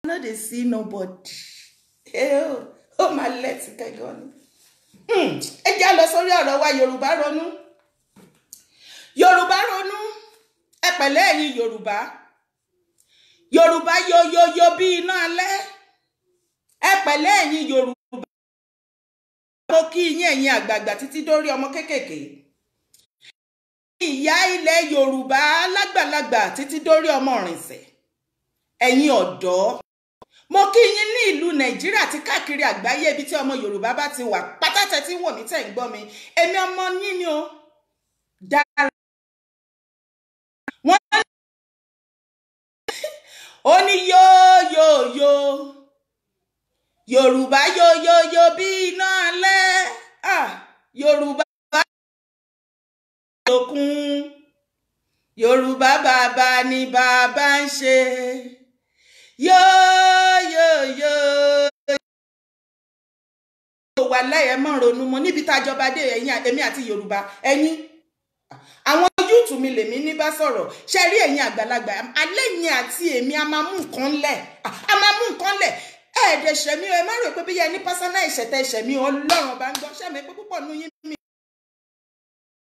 No dey see nobody. Ó máa lẹ́tí kẹ́gàn ni. Ẹ jẹ́ lọ sórí ọ̀rọ̀ wa. Yorùbá ronú, Yorùbá ronú. Ẹ pẹ̀lẹ́ ẹ̀yin Yorùbá. Yorùbá yoyoyo bí iná alẹ́. Ẹ pẹ̀lẹ́ ẹ̀yin Yorùbá. Mo kí yín, ẹ̀yin àgbààgbà títí dórí ọmọ kéékèèké, ìyá ilẹ̀ Yorùbá lágbàlagbà títí dórí ọmọ ìrìnsẹ̀, ẹ̀yin ọ̀dọ́. Mo kí yín ní ìlú Nàìjíríà àti káàkiri àgbáyé, ibi tí ọmọ Yorùbá bá ti wà pátátẹ tí wò mí, tẹ̀ ń gbọ́ mi. Èmi ọmọ yín ni o, dára. Wọ́n ó ní yóyóyó, Yorùbá yóyóyó bí iná alẹ́. Ah, Yorùbá òkun, Yorùbá bàbá ni bàbá ń ṣe yóyóyó. Wà lẹ́yẹ̀ mọ́ ronú mọ́ níbi tá a jọba dé. Ẹ̀yin, èmi àti Yorùbá, ẹ̀yin àwọn youth mi lèmi ní bá sọ̀rọ̀. Ṣe rí ẹ̀yin àgbàlagbà alẹ́ yẹn àti èmi, a máa mú nǹkan lẹ̀, a máa mú nǹkan lẹ̀. Ẹ̀ẹ́dẹ̀ ṣẹ̀mí o. Ẹ má rò pé bí yẹn ní personal ìṣẹ̀tẹ̀ ṣẹ̀mí. Ọlọ́run bá ń gbọ́ ṣẹ̀mí pé púpọ̀ nú yín mi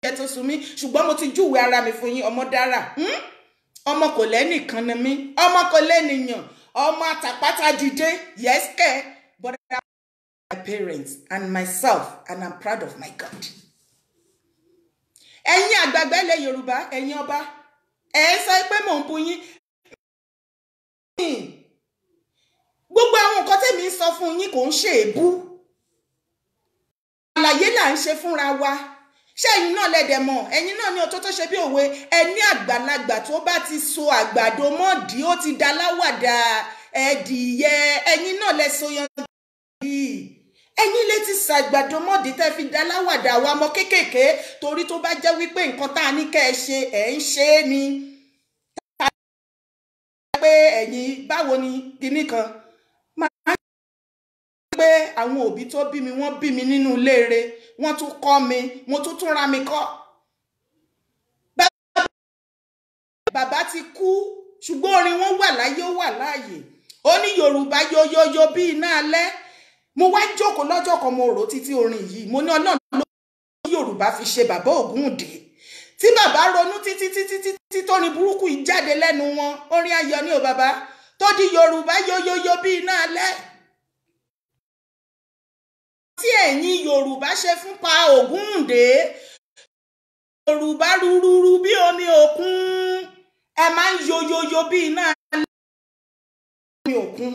ẹ̀ tó sùn mí, ṣùgbọ́n mo ti júwe ara mi fún yín. Ọmọ dára, ọmọ kò lẹ́nìkan ni mí, ọmọ kò lẹ́nìyàn, ọmọ àtàpátá dìde. Yes kẹ́. But my parents and myself, and I'm proud of my God. Ẹ̀yin àgbààgbà ilẹ̀ Yorùbá, ẹ̀yin ọba, ẹ̀ ń sọ pé mò ń bu yín. Gbogbo àwọn nǹkan tẹ̀mí ń sọ fún yín kò ń ṣe èébú, àlàyé là ń ṣe fúnra wa. Ṣé ẹ̀yin náà lẹ́dẹ̀ mọ̀? Ẹ̀yin náà ní ọtọ́ tó ṣe bí òwe. Ẹni àgbàlagbà tó bá ti so àgbàdo mọ́dì, ó ti da láwàdà ẹ̀dìyẹ. Ẹ̀yin náà lẹ so yan ẹ̀yin lè ti ṣàgbàdo mọ́dì tẹ́ fi da láwàdà àwa ọmọ kéékèèké, torí tó bá jẹ́ wípé nǹkan tá a ní kẹ́ ẹ ṣe ẹ̀ ń ṣe é ni pé ẹ̀yin báwo ni kinní kan máa ń pé àwọn òbí tó bí mi, wọ́n bí mi nínú ilé, wọ́n tún kọ́ mi, mo tún túnra mi kọ́. Bàbá ti kú, ṣùgbọ́n orin wọn wà láyé, ó wà láàyè. Ó ní Yorùbá yoyoyo bí iná alẹ́. Mo wá jókòó lọ́jọ́ kan, mo rò títí orin yìí. Mo ní Ọlọ́run ló Yorùbá fi ṣe bàbá Ògúndé, tí bàbá ronú títí títí títí tó ní burúkú yìí jáde lẹ́nu wọn. Orin ayọ̀ ni ò bàbá tó di Yorùbá yoyoyo bí iná alẹ́. Tí ẹ̀yin Yorùbá ṣe fún pa Ògúndé, Yorùbá rúrúrú bí omi òkun, ẹ máa ń yoyoyo bí iná alẹ́ omi òkun.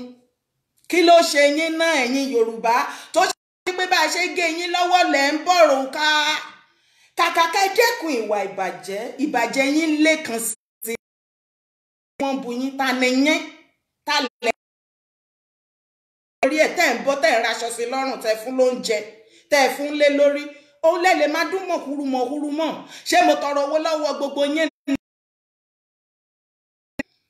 Kí ló ṣe yín náà, ẹ̀yin Yorùbá, tó ṣe pé bá a ṣe gé yín lọ́wọ́ lẹ̀ ń bọ̀rọ̀ ká? Kàkà kẹ́ dẹ́kun ìwà ìbàjẹ́, ìbàjẹ́ yín lẹ́kan sí wọ́n bu yín. Ta ni yín? Ta lẹ̀ orí ẹ̀ tẹ́ ń bọ́, tẹ́ ń raṣọ sí lọ́rùn, tẹ́ fún lóúnjẹ, tẹ́ fún lé lórí, òun lẹ́ lè má dún mọ̀kúrú mọ̀kúrú mọ̀. Ṣé mo tọrọ owó lọ́wọ́ gbogbo yín?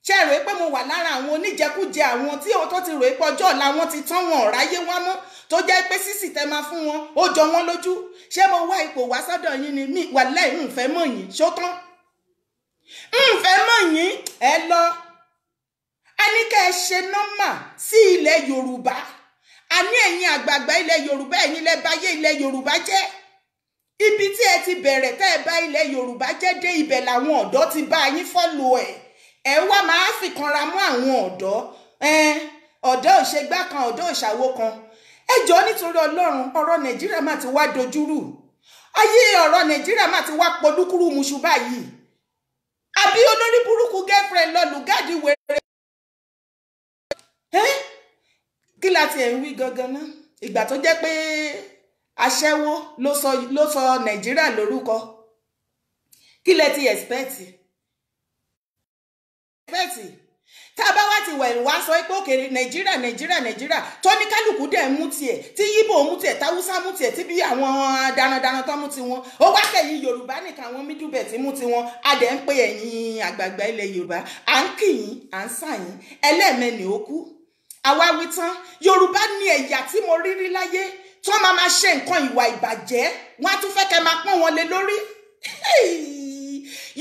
Ṣé ẹ rò pé mo wà lára àwọn oníjẹkújẹ, àwọn tí ó tó ti rò pé ọjọ́ ọ̀la wọn ti tán, wọn ọ̀ráyé wá mọ́, tó jẹ́ pé sísì tẹ́ máa fún wọn ó jọ wọ́n lójú? Ṣé mo wá ipò wá sọ́dọ̀ yín ni? Mi wà lẹ́yìn ń fẹ́ mọ̀ yín. Ṣó tán? Ń fẹ́ mọ̀ yín. Ẹ lọ. A ní kẹ́ ẹ ṣe normal sí ilẹ̀ Yorùbá. A ní ẹ̀yin àgbààgbà ilẹ̀ Yorùbá, ẹ̀yin lẹ báyé ilẹ̀ Yorùbá jẹ́. Ibi tí ẹ ti bẹ̀rẹ̀ tẹ́ ẹ bá ilẹ̀ Yorùbá jẹ́ dé, ibẹ̀ làwọn ọ̀dọ́ ti bá yín follow ẹ̀. Ẹ wá máa fi kanra mọ́ àwọn ọ̀dọ́. Ọ̀dọ́ ò ṣe gbá kan, ọ̀dọ́ ò ṣàwo kan. Ẹ jọ̀ọ́, nítorí Ọlọ́run, ọ̀rọ̀ Nàìjíríà má ti wá dojúrú ayé, ọ̀rọ̀ Nàìjíríà má ti wá polúkúrú muṣu báyìí. Àbí olórí burúkú girlfriend lọ lùgádìí wèrè? Kí la tiẹ̀ ń wí gangan ná? Ìgbà tó jẹ́ pé aṣẹ́wó ló sọ Nàìjíríà lórúkọ, kí lẹ ti expect? Tá a bá wá ti wẹ̀ wá sọ pé òkèèrè Nàìjíríà, Nàìjíríà, Nàìjíríà, tó ní kálukú dẹ̀ mú tiẹ̀, tí Yíbò mú tiẹ̀, táwúsá mú tiẹ̀, tí bí àwọn darandaran tó mú tiwọn, ó wá kẹ̀yìn Yorùbá nìkan, àwọn middle belt mú tiwọn. A dẹ̀ ń pè ẹ̀yin àgbààgbà ilẹ̀ Yorùbá, à ń kì yín, à ń sà yín ẹlẹ́ẹ̀mẹ́ni ó kú. Àwa wí tán, Yorùbá ní ẹ̀yà tí mo rí rí láyé tí wọ́n máa ma ṣe nǹkan ìwà ìbàjẹ́, wọ́n á tún fẹ́ kẹ́ máa pọ́n wọn lé lórí.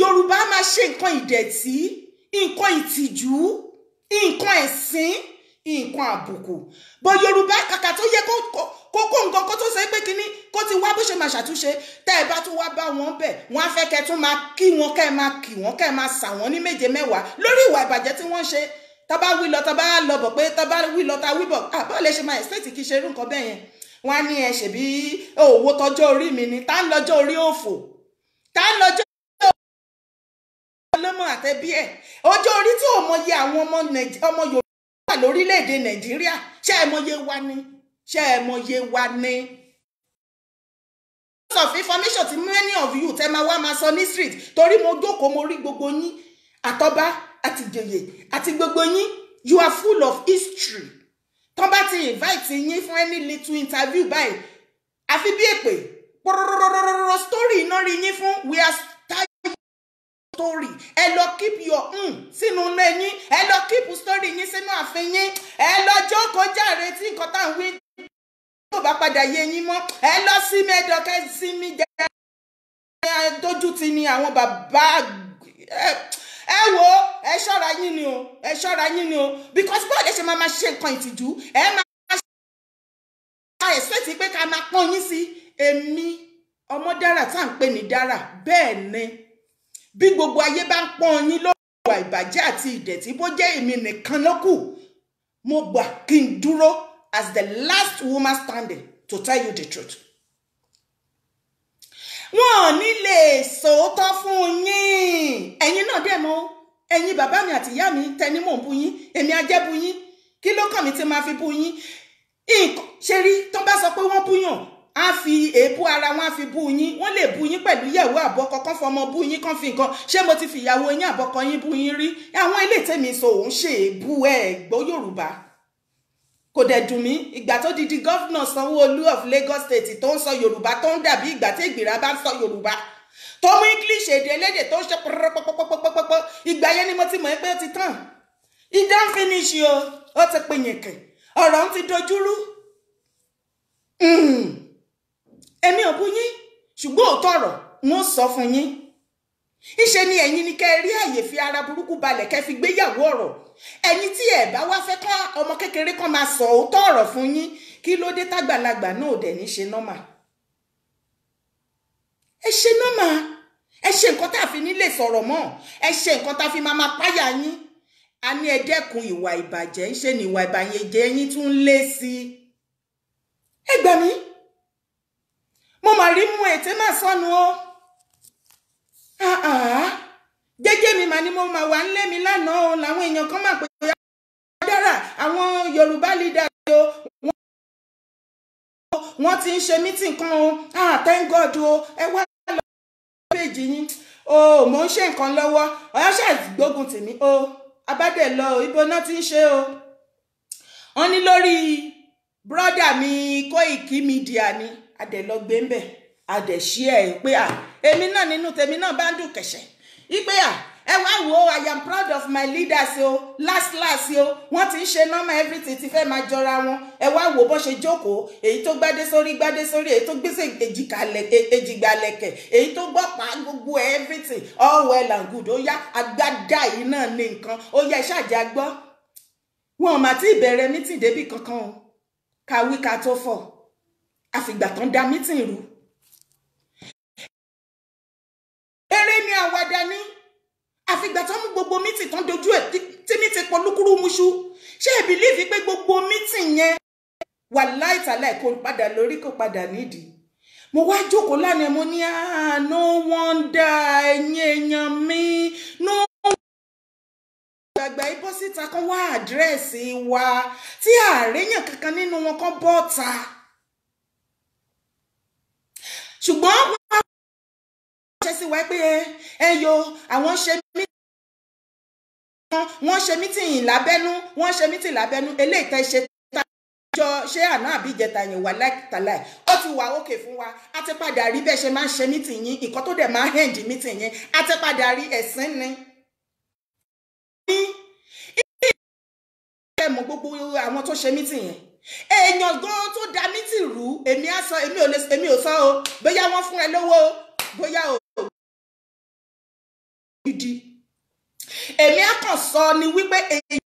Yorùbá máa ṣe nǹkan ìdẹ̀tí, nǹkan ìtìjú, nǹkan ẹ̀sín. Nǹkan àbùkù bọ Yorùbá kàkà tó yẹ kó kó nǹkan kó tó sọ pé kínní kó ti wá bó ṣe máa ṣàtúnṣe. Tẹ́ ẹ bá tún wá bá wọn bẹ̀, wọ́n á fẹ́ kẹ́ tún máa kí wọn, kẹ́ ẹ máa kì wọ́n, kẹ́ ẹ máa sà wọ́n ní méje mẹ́wàá lórí ìwà ìbàjẹ́ tí wọ́n ń ṣe. Tá bá wí lọ, tá bá lọ bọ̀, pé tá bá wí lọ, tá wí bọ̀, àbọ̀ lè ṣe máa expect kí ṣe irú nǹkan bẹ́ẹ̀ yẹn. Wọ́n á ní ẹ ṣèbí òwò tọjọ́ orí mi ni. Tá ń lọ́jọ́ orí òfò, tá ń lọ́jọ́ lọ́mọ àtẹ̀bí ẹ̀, ọjọ́ orí tí ò mọyì àwọn ọmọ Yorùbá wà lórílẹ̀‐èdè Nàìjíríà. Ṣé ẹ mọye wa ni? Ṣé ẹ mọye wa ni? Of information tí many of you tẹ́ máa wá máa sọ ní street, torí mo jókòó, mo rí gbogbo yín, àtọba àti ìjòyè àti gbogbo yín, you are full of history. Tán bá ti invite yín fún any little interview báyìí, àfi bí èpè pọ̀rọ̀rọ̀rọ̀rọ̀ story iná rí yín fún. We are tired story. Ẹ lọ keep your sínú ilé yín, ẹ lọ keep story yín sínú ààfin yín. Ẹ lọ jókòó jàre. Tí nǹkan tá à ń wí tó bá padà yé yín mọ́, ẹ lọ sí mẹ́dọ̀kẹ́ sí mi jẹ́ dójú ti ni àwọn bàbá ẹ wo. Ẹ ṣọ́ra yín ni o, ẹ ṣọ́ra yín ni o, because báwo lè ṣe máa máa ṣe nǹkan ìtìjú, ẹ máa ṣe expect pé ká máa pọ́n yín sí? Èmi ọmọ dára tá à ń pè ní dára. Bẹ́ẹ̀ ni, bí gbogbo ayé bá ń pọ́n yín lórí ìwà ìbàjẹ́ àti ìdẹ̀tí, bó jẹ́ èmi nìkan ló kù, mo gbà kí n dúró as the last woman standing to tell you the truth. Wọn ò ní lè sòótọ́ fún yín. Ẹ̀yin náà dẹ̀ mọ̀. Ẹ̀yin bàbá mi àti ìyá mi tẹni mò ń bú yín, èmi ajẹ́ bú yín. Kí ló kàn mí tí máa fi bú yín? Ṣe rí, tó bá sọ pé wọ́n búyàn, á fi èébú ara wọn á fi bú yín. Wọ́n lè bú yín pẹ̀lú ìyàwó àbọ̀kọ kan, fọmọ bú yín, kan fi nǹkan. Ṣé mo ti fi ìyàwó yín àbọ̀kọ yín bú yín rí? Àwọn ilé tèmi sọ òun ṣe èébú. Ẹ̀ gbọ́ Yorùbá, kò dẹ̀ dùn mí. Ìgbà tó di governor Sanwó-Olú of Lagos State tó ń sọ Yorùbá tó ń dàbí ìgbà tí ìgbìrà bá ń sọ Yorùbá, tó mú English èdè elédè tó ń ṣe pọpọpọpọpọpọ, ìgbà yẹn ni mo ti mọ̀ pé ó ti tán. E don finish o, ó ti pin yìnkìn, ọ̀rọ̀ ń ti dojúrú. Èmi ò bú yín, ṣùgbọ́n òótọ́ ọ̀rọ̀ ń sọ fún yín. Ìṣe ni ẹ̀yin ni kẹ́ ẹ rí àyè fi ara burúkú balẹ̀, kẹ́ fi gbéyàwó ọ̀rọ̀. Ẹ̀yin tí ẹ̀ bá wá fẹ́ kọ́ ọmọ kékeré kan máa sọ òótọ́ ọ̀rọ̀ fún yín, kí ló dé tágbàlagbà náà ò dẹ̀ ní ṣe normal? Ẹ ṣe normal. Ẹ ṣe nǹkan tá a fi ní lè sọ̀rọ̀ mọ́. Ẹ ṣe nǹkan tá a fi máa máa páyà yín. A ní ẹ dẹ́kun ìwà ìbàjẹ́, ń ṣe ní ìwà ìbàjẹ́ yín tún lé sí i. Ẹ gbà mí, mo mà rí mú ètè má sọnù o. Jẹ́jẹ́ mi mà ní mo mà wà nílé mi lánàá o, làwọn èèyàn kan mà pé dára àwọn Yorùbá leader o, wọ́n ti ń ṣe meeting kan o. Ah, thank God o. Ẹ wá lọ péjì yín o, mò ń ṣe nǹkan lọ́wọ́, ọ̀yá ṣàgbógun tèmi o. Abádẹ̀ lọ, ibo náà ti ń ṣe o? Wọ́n ní lórí brother mi Koiki Media ni. Adẹ̀ lọ gbé ń bẹ̀, adẹ̀ ṣí ẹ̀ pé à èmi náà nínú tèmi náà bá ń dùn kẹ̀ṣẹ̀ ipe à ẹ wá wo, I am proud of my leaders o. Last last o, wọ́n ti ń ṣe normal, everything ti fẹ́ máa jọra wọn. Ẹ wá wo bó ṣe jókòó, èyí tó gbádé sórí gbádé sórí, èyí tó gbèsè èjìgbàlẹ̀kẹ̀, èyí tó gbọ́pàá, gbogbo everything all well and good. Ó yá, agbádá yìí náà ní nǹkan ó yá, ìṣàjà gbọ́. Wọn ò mà tí ì bẹ̀rẹ̀ meeting débì kankan o. Ká wí ká tó fọ̀, àfìgbà tán da meeting rú. Eré ni, àwàdà ni. Àfìgbà tán mú gbogbo meeting tán dojú ẹ̀ tí meeting pọlúkúrú muṣu. Ṣé ẹ believe pé gbogbo meeting yẹn wà láìtàláì kò padà lórí, kò padà nídìí? Mo wá jókòó lánàá, mo ní, ah, no wonder. Ẹ̀yin èèyàn mi, no gbàgbà ibọ́ síta kan wá address wa tí àárẹ̀yàn kankan nínú wọn kan bọ́ ta, ṣùgbọ́n wọ́n á ṣe sí wa pé ẹ yo àwọn ṣe mí, wọ́n ṣe meeting lábẹ́nú, wọ́n ṣe meeting lábẹ́nú. Eléyìí tẹ́ ṣe jọ ṣé àná àbí ìjẹta yẹn wà láìtàláì, ó ti wà òkè fún wa. A ti padà rí bẹ́ẹ̀ ṣe máa ń ṣe meeting yín, nǹkan tó dẹ̀ máa ń end meeting yín, a ti padà rí. Ẹ̀sìn ni ẹ mọ̀ gbogbo àwọn tó ṣe meeting yẹn, èèyàn gan tó da meeting rú. Èmi á sọ, èmi ò lè, èmi ò sọ o, bóyá wọ́n fún ẹ lówó o, bóyá o gidi. Èmi á kàn sọ ni wípé èyí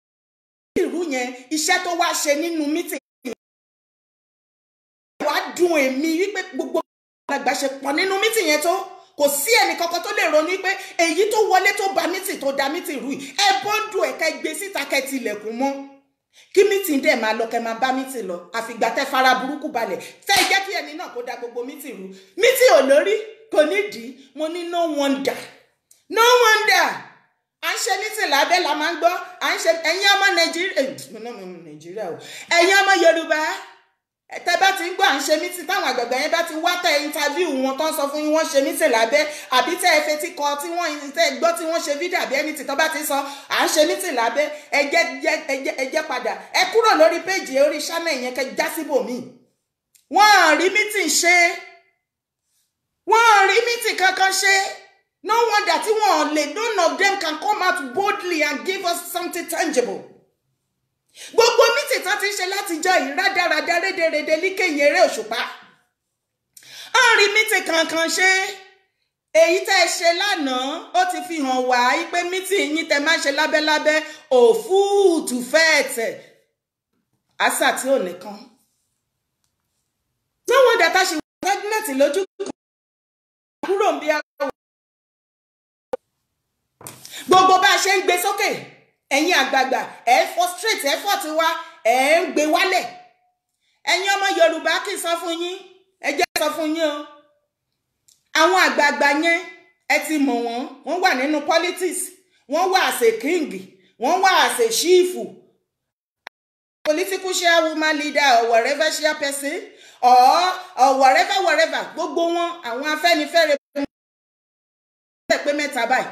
ìrú yẹn, iṣẹ́ tó wá ṣe nínú meeting wá dùn èmi wípé gbogbo àgbàlagbà ṣe pọ̀ nínú meeting yẹn tó kò sí ẹnì kankan tó lè ronú pé èyí tó wọlé tó ba meeting tó da meeting rú yìí, ẹ bọ́ńdù ẹ̀ kẹ́ gbé síta kẹ́ tilẹ̀kùn mọ́ kí meeting dẹ̀ máa lọ, kẹ́ máa bá meeting lọ. Àfìgbà tẹ́ fara burúkú balẹ̀ tẹ́ jẹ́ kí ẹni náà kó da gbogbo meeting rú. Meeting ò lórí kò nídìí. Mo ní no wonder, no wonder. À ń ṣe meeting lábẹ́ la máa ń gbọ́. À ń ṣe ẹ̀yin ọmọ Nàìjíríà o, ẹ̀yin ọmọ Yorùbá, tẹ́ bá ti ń gbọ́ à ń ṣe meeting, táwọn àgbàgbà yẹn bá ti wá tẹ interview wọn tó ń sọ fún yín wọ́n ṣe meeting lábẹ́, àbí tẹ́ ẹ fetí kọ tí wọ́n tẹ́ gbọ́ tí wọ́n ṣe fídíò àbí ẹni tí tó bá ti sọ à ń ṣe meeting lábẹ́, ẹ jẹ́ padà ẹ kúrò lórí péjì orí channel yẹn kẹ́ já síbòmíì. Wọ́n rí meeting ṣe, wọ́n rí meeting kankan ṣe. No wonder tí wọ́n lè, none of them can come out boldly and give us something tangible. Gbogbo mítì tán ti ń ṣe látijọ́ yìí rádaràda rédèrèdè líkèyìn eré òṣùpá. À ń rí mítì kankan ṣe. Èyí tẹ́ ẹ ṣe lánàá ó ti fi hàn wá pé mítì yín tẹ́ máa ń ṣe lábẹ́lábẹ́ òfúùtù fẹ́ẹ̀tẹ̀ àṣà tí ò nìkan. No wonder tá a ṣe pregnant lójú kúrò ń bí àwọn. Gbogbo bá a ṣe ń gbé sókè, ẹ̀yin àgbààgbà ẹ frustrate effort wa, ẹ ń gbé wálẹ̀. Ẹ̀yin ọmọ Yorùbá, kì í sọ fún yín, ẹ jẹ́ sọ fún yín o. Àwọn àgbààgbà yẹn ẹ ti mọ̀ wọ́n, wọ́n wà nínú politics, wọ́n wà as a king, wọ́n wà as a chief, political chairwoman leader or whatever chairperson or whatever whatever. Gbogbo wọn àwọn Afẹ́nifẹ́re pé mẹ́ta báyìí,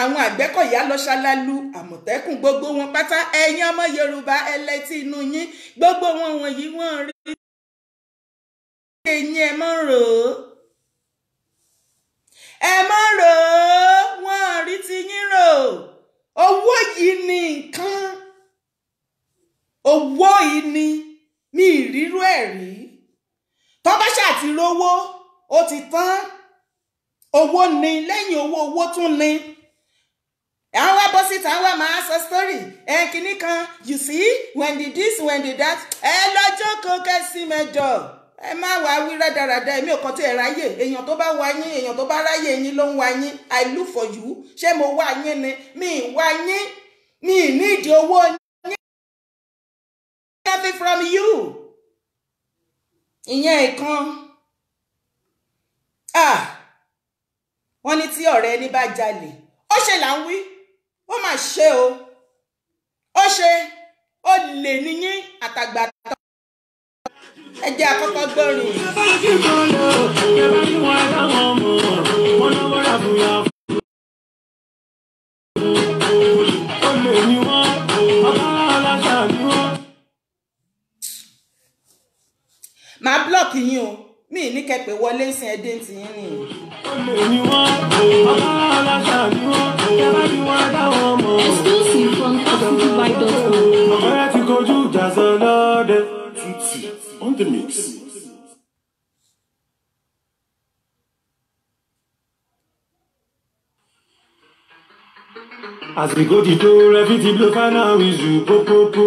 àwọn Àgbẹ̀kọ̀yà lọ ṣalalu, Àmọ̀tẹ́kùn, gbogbo wọn pátá. Ẹ̀yin ọmọ Yorùbá ẹlẹ́tì inú yín, gbogbo wọn wọ̀nyí wọ́n rí ẹ̀yin ẹ mọ́ rò ó, ẹ mọ́ rò ó, wọ́n rí ti yín rò. Owó yìí ni nǹkan, owó yìí ni mi ìrírú ẹ̀ rí. Tó bá ṣáà ti rówó ó ti tán. Owó ni, lẹ́yìn owó owó tún ni. Àwọn wá bọ́ síta, wá máa sọ story ẹ kìíní kan, you see when the this when the that. Ẹ lọ́jọ́ kan kẹ́sì mẹ́jọ, ẹ má wá wí rádaràda. Èmi ò kàn tí ẹ ráyè. Èèyàn tó bá wá yín, èèyàn tó bá ráyè yín ló ń wá yín. I look for you. Ṣé mo wá yín ni? Mi ì wá yín, mi ì nídìí owó yín. Nothing from you. Ìyẹn ìkan. Ah, wọ́n ní tí ọ̀rẹ́ ẹni bá jalè, ó ṣe là ń wí, ó mà ṣe o, ó ṣe, ó lè níyín àtàgbà tó. Ẹ jẹ́ àkọ́kọ́ gbọ́rin. Màá blọ́ọ̀kì yín o, mi ní kẹ́ pè wọlé sin ẹdín tí yín nìyí. Exclusive from topcityvibe.com. Ọ̀rẹ́ ti kojú ìjà sọ lọ́dẹ. Tutti on the mix. Àsìkò ti tó rẹfí ti blow final whistle pópópó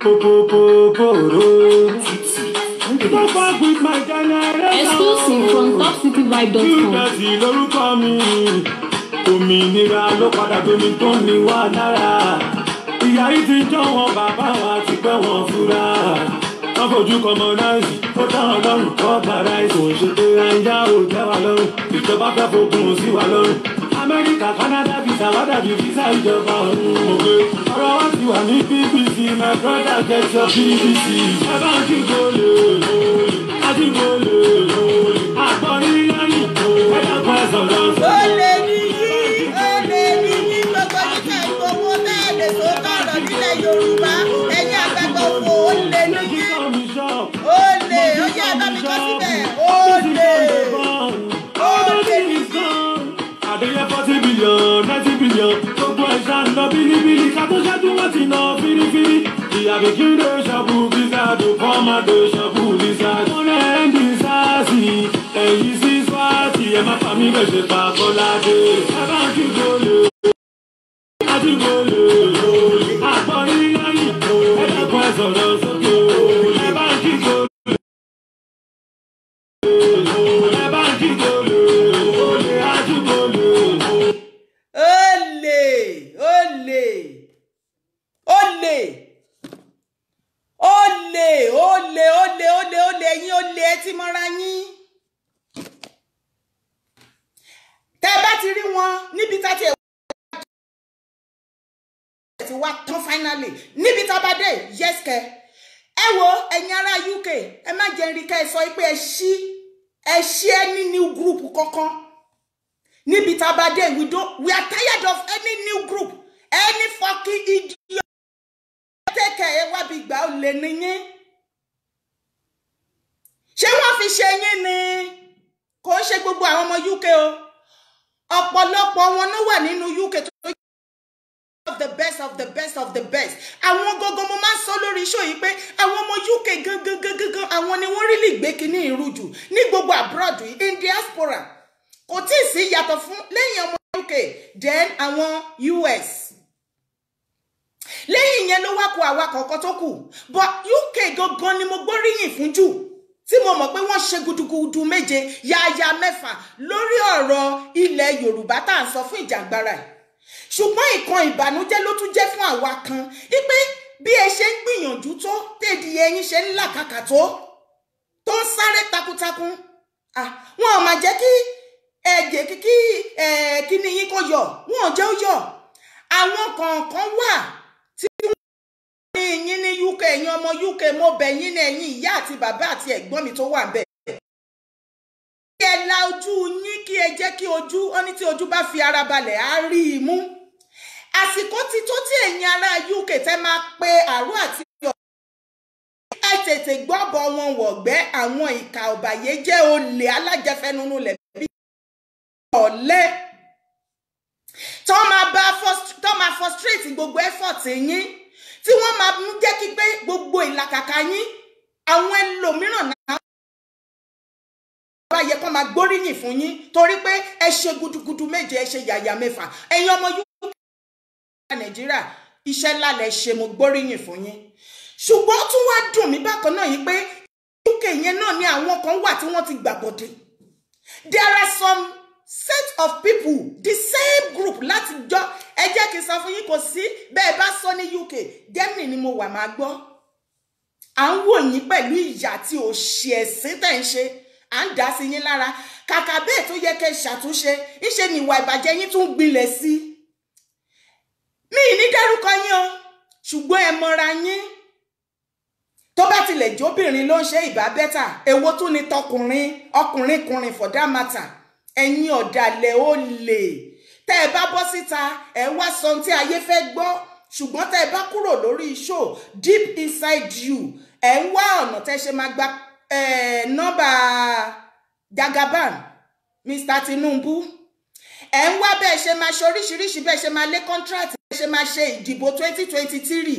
pópópópó ró. Tutti on the Don't mix. fuck with my generation. Exclusive from topcityvibe.com. Júdásì lórúkọ mi. Òmìnira ló padà domi tó ní wá lára. Ìyá yìí ti jọ wọn bàbá wa ti pẹ́ wọn fura. Wọ́n fojú kọmọnáìsì, ó táwọn lọ́rùn kọ́ bàrá ìsò ṣe pé àìyá ò tẹ́ wa lọ́rùn. Ìjọba fẹ́ fogun sí wa lọ́rùn. Amẹ́ríkà, Kánádà, visa wá dàbí visa ìjọba ọ̀run. Mo gbé ọ̀rọ̀ wá ti wà ní BBC, my brother get your BBC. Ẹ bá ń kíkó lè, àdìgbò lè, àgbọ̀nrín lẹ́yìn, ẹ dákun ẹ sọ̀rọ̀ Ó lè níyí, ó lè níyí, gbogbo yín tẹ̀ ń gbowó tẹ́ ẹ lè sòótọ́ ọ̀rọ̀ nílẹ̀ Yorùbá. Ẹ̀yin àgbàgbà òfò, ó lè níyí, ó lè, ó yẹ ẹ bá mi kọ́ síbẹ̀, ó lè, ó lè níyí. Adéyẹ 40 billion, 90 billion, gbogbo ẹ̀ṣá ń lọ bílíbílí, ká tó ṣáájú wọ́n ti ná fírífírí. Ìyá bìkíndé ṣọ́bù visa tó kọ́ máa dé ṣọ́bù visa. Wọ́n rẹ̀ ń di sáàsì, ẹ̀yìn sí swáàtì, ẹ má pa mí bẹ̀ ṣe pa Kọ́ládé. Ẹ bá ń kí gbolè, àti gbolè, àgbọ̀nrín lẹ́yìn, Sọ̀rọ̀ sókè o. Ẹ bá ń kíkó lè. Ẹ bá ń kíkó lè. Olè àdúgbò lè. Olè, olè, olè, olè, olè, olè, olè, olè, ẹ̀yin olè, ẹ ti mọ́ra yín. Tẹ́ bá ti rí wọn níbi tá ti ti wá tán finally níbi tá bá dé, yes kẹ. Ẹ wo ẹ̀yin ará UK, ẹ má jẹ́ rí ká ẹ sọ pé ẹ ṣí any new group kankan. Níbi tá bá dé, we are tired of any new group, any fucking idiot. Take care, ẹ wá bí gbà ó lè níyín. Ṣé wọ́n fi ṣe yín ni? Kò ń ṣe gbogbo àwọn ọmọ UK o. Ọ̀pọ̀lọpọ̀ wọn ló wà nínú UK tó of the best of the best of the best. Àwọn gangan mo máa ń sọ lórí show yìí pé àwọn ọmọ UK gangan gangan àwọn ni wọ́n really gbé kinní ìrújù ní gbogbo abroad yìí, in diaspora. Kò tí ì sí yàtọ̀ fún lẹ́yìn ọmọ UK, then àwọn US. Lẹ́yìn yẹn ló wá kó àwa kọ̀ọ̀kan tó kù. But UK gangan ni mo gbóríyìn fún jù, tí mo mọ̀ pé wọ́n ṣe gudugudu méje yáyà mẹ́fà lórí ọ̀rọ̀ ilẹ̀ Yorùbá tá à ń sọ fún ìjàngbara ẹ̀. Ṣùgbọ́n ìkan ìbànújẹ́ ló tún jẹ́ fún àwa kan wípé bí ẹ ṣe ń gbìyànjú tó, tèdí ẹ̀yin ṣe ń làkàkà tó ń sáré takuntakun, wọn ò máa jẹ́ kí ẹ̀jẹ̀ kíkí kíní yín kó yọ, wọn ò jẹ́ ó yọ. Àwọn kọ̀ọ̀kan wà tí wọ́n ní yín ní UK, ẹ̀yin ọmọ UK, mo bẹ̀ yín ní ẹ̀yin ìyá àti bàbá àti ẹ̀gbọ́n mi tó wà ńbẹ̀. Kí ẹ la ojú yín, kí ẹ jẹ́ kí ojú, ó ní tí ojú bá fi ara balẹ̀ á rí i mú. Àsìkò ti tó tí ẹ̀yin ará UK tẹ́ máa pe àrò àti ọ̀. Ẹ tètè gbọ́bọ̀ wọn wọ̀gbẹ́, àwọn ìkà ọ̀bàyéjẹ́ olè alájẹfẹ́nunu lẹ̀ bí ọ̀lẹ tó máa frustrate gbogbo effort yín, tí wọ́n máa ń jẹ́ kí pé gbogbo ìlàkàkà yín, àwọn ẹlòmíràn náà bá yẹ kó máa gbóríyìn fún yín torí pé ẹ ṣe gudugudu méje, ẹ ṣe yàyà mẹ́fà. Ẹ̀yin ọmọ UK Nàìjíríà, iṣẹ́ ńlá lẹ ṣe, mo gbóríyìn fún yín. Ṣùgbọ́n ó tún wá dùn mí bákan náà yìí pé UK yẹn náà ni àwọn kan wà tí wọ́n ti gbàbọ̀dé. There are some set of people, the same group láti jọ. Ẹ jẹ́ kí n sọ fún yín, kò sí bẹ́ẹ̀ bá sọ ní UK, Germany ni mo wà máa gbọ́. À ń wò yín pẹ̀lú ìyà tí òṣì ẹ̀sìn tẹ̀ ń ṣe, à ń dá sí yín lára. Kàkà bẹ́ẹ̀ tó yẹ kẹ́ ṣàtúnṣe, ńṣe ni ìwà ìbàjẹ́ yín tún gbilẹ̀ sí. Mi ní dárúkọ yín o, ṣùgbọ́n ẹ mọra yín. Tó bá tilẹ̀ jóbìnrin ló ń ṣe ìbá bẹ́tà, èwo tún ni tọkùnrin, ọkùnrin kùnrin for that matter. Ẹ̀yin ọ̀dàlẹ̀ olè, tẹ́ ẹ bá bọ́ síta ẹ wá sọ ohun tí ayé fẹ́ gbọ́, ṣùgbọ́n tẹ́ ẹ bá kúrò lórí show, deep inside you, ẹ ń wá ọ̀nà tẹ́ ṣe máa gba nọ́mbà Jagaban, Mr. Tinubu. Ẹ ń wá bẹ́ẹ̀ ṣe máa ṣe oríṣiríṣi, bẹ́ẹ̀ ṣe máa lé contract, bẹ́ẹ̀ ṣe máa ṣe ìdìbò 2023.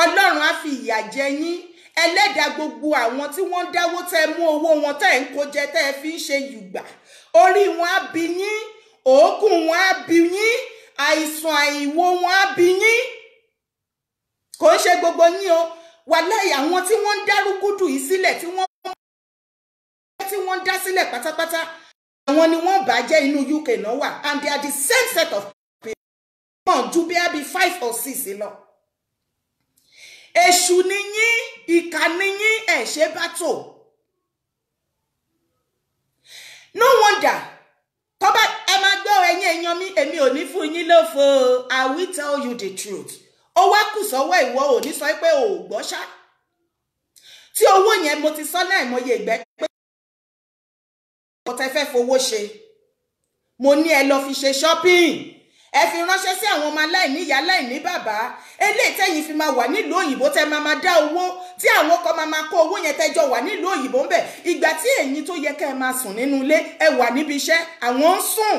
Ọlọ́run á fi ìyà jẹ yín. Ẹlẹ́dàá gbogbo àwọn tí wọ́n dáwó tẹ́ mú owó wọn tẹ́ ń kó jẹ tẹ́ fi ń ṣe yùgbà, orí wọn á bí yín, òógùn wọn á bí yín, àìsàn àìwò wọn á bí yín. Kò ń ṣe gbogbo yín o, wàláhì àwọn tí wọ́n ń dárúgúdù yìí sílẹ̀, tí wọ́n ń dá sílẹ̀ pátápátá, àwọn ni wọ́n bàjẹ́ inú UK náà wà, and they are the same set of people, wọ́n ju bí i 5 or 6 lọ. Èṣù ni yín, ìkà ni yín, ẹ ṣe bá tò. No wonder tó bá ẹ máa gbọ́ ẹ̀yin èèyàn mi, èmi ò ní fún yín lófo, I will tell you the truth. Ó wá kù sọ́wọ́ ìwọ, ò ní sọ pé ò gbọ́ ṣá. Tí owó yẹn mo ti sọ láìmọye ìgbẹ́ pé mo tẹ́ fẹ́ fowó ṣe, mo ní ẹ lọ fi ṣe shopping, ẹ fi ránṣẹ́ sí àwọn ọmọ aláìní ìyá aláìní bàbá, eléyìí tẹ́yin fi máa wà nílùú òyìnbó, tẹ́ máa máa dá owó tí àwọn kan máa máa kó owó yẹn tẹ́jọ wà nílùú òyìnbó ń bẹ̀. Ìgbà tí ẹ̀yin tó yẹ kẹ́ ẹ máa sùn nínú ilé, ẹ wà níbi iṣẹ́, àwọn ń sùn.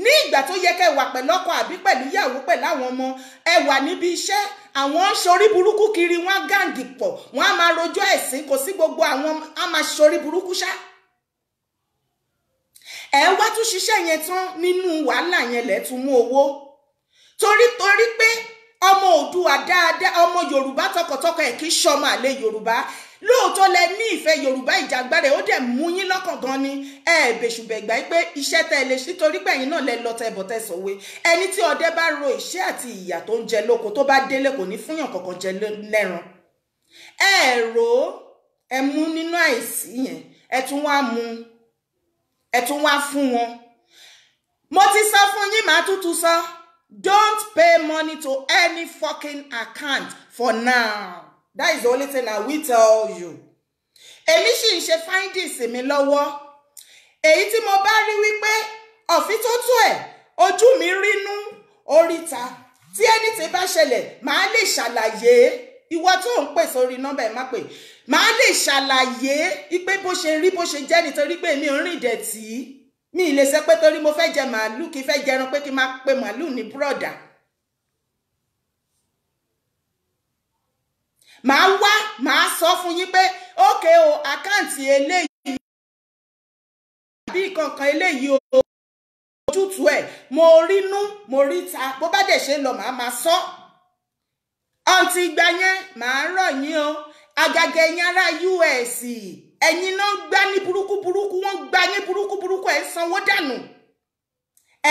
Ní ìgbà tó yẹ kẹ́ ẹ wà pẹ̀lú ọkọ àbí pẹ̀lú ìyàwó pẹ̀lú àwọn ọmọ, ẹ wà níbi iṣẹ́, àwọn ń ṣorí burúkú kiri, wọ́n á gáǹgì pọ̀, wọ́n á máa rojọ́ ẹ̀sìn, kò sí gbogbo àwọn á máa ṣorí burúkú ṣá. Ẹ wá tún ṣiṣẹ́ yẹn tán, nínú wàhálà yẹn lẹ tún mú owó, torí pé Ọmọ Oòduà dáadáa, ọmọ Yorùbá tọkàntọkàn, ẹ̀ kì í ṣọmọ àlè Yorùbá. Lóòótọ́ lẹ ní ìfẹ́ Yorùbá, ìjàgbára ó dẹ̀ mú yín lọ́kàn gan ni. Ẹ bẹ̀ṣùbẹ̀gbà pé iṣẹ́ tẹ́ ẹ lè ṣe, torí pé ẹ̀yin náà lẹ lọ tẹ bọ̀ tẹ sọ̀wé. Ẹni tí ọdẹ bá ro ìṣẹ́ àti ìyà tó ń jẹ lóko, tó bá délé kò ní fúnyàn kankan jẹ lẹ́ran. Ẹ rò ó, ẹ mú nínú àìsí yẹn, ẹ tún wá mú, ẹ tún wá fún wọn. Mo ti sọ fún yín, màá tútù sọ, don't pay money to any fucking account for now. That is the only thing I will tell you. Èmi sì ń ṣe findings mi lọ́wọ́. Èyí tí mo bá rí wípé ọ̀fin tó tó ẹ̀, ojú mi rínú oríta. Tí anything bá ṣẹlẹ̀, màá lè ṣàlàyé. Ìwọ tó ń pè sórí nọ́mbà ẹ̀ má pè. Màá lè ṣàlàyé wípé bó ṣe rí bó ṣe jẹ́, nítorí pé mi ò rìn dẹ̀tí. Mi ì lè sọ pé torí mo fẹ́ jẹ màálù, kí fẹ́ jẹran, pé kí n máa pe màálù ní búrọ̀dà. Màá wá, màá sọ fún yín pé ókè o, account eléyìí àbí kankan eléyìí o, ojútùú ẹ̀ mo rínú mo ríta. Bó bá dẹ̀ ṣe ń lọ, màá máa sọ. Ọ̀ǹtí ìgbà yẹn, màá rọ̀ yín o. Àgàgà ẹ̀yin ará US, ẹ̀yin náà ń gbá ní burúkú burúkú, wọ́n ń gbá ní burúkú burúkú. Ẹ̀ ń sanwó dànù,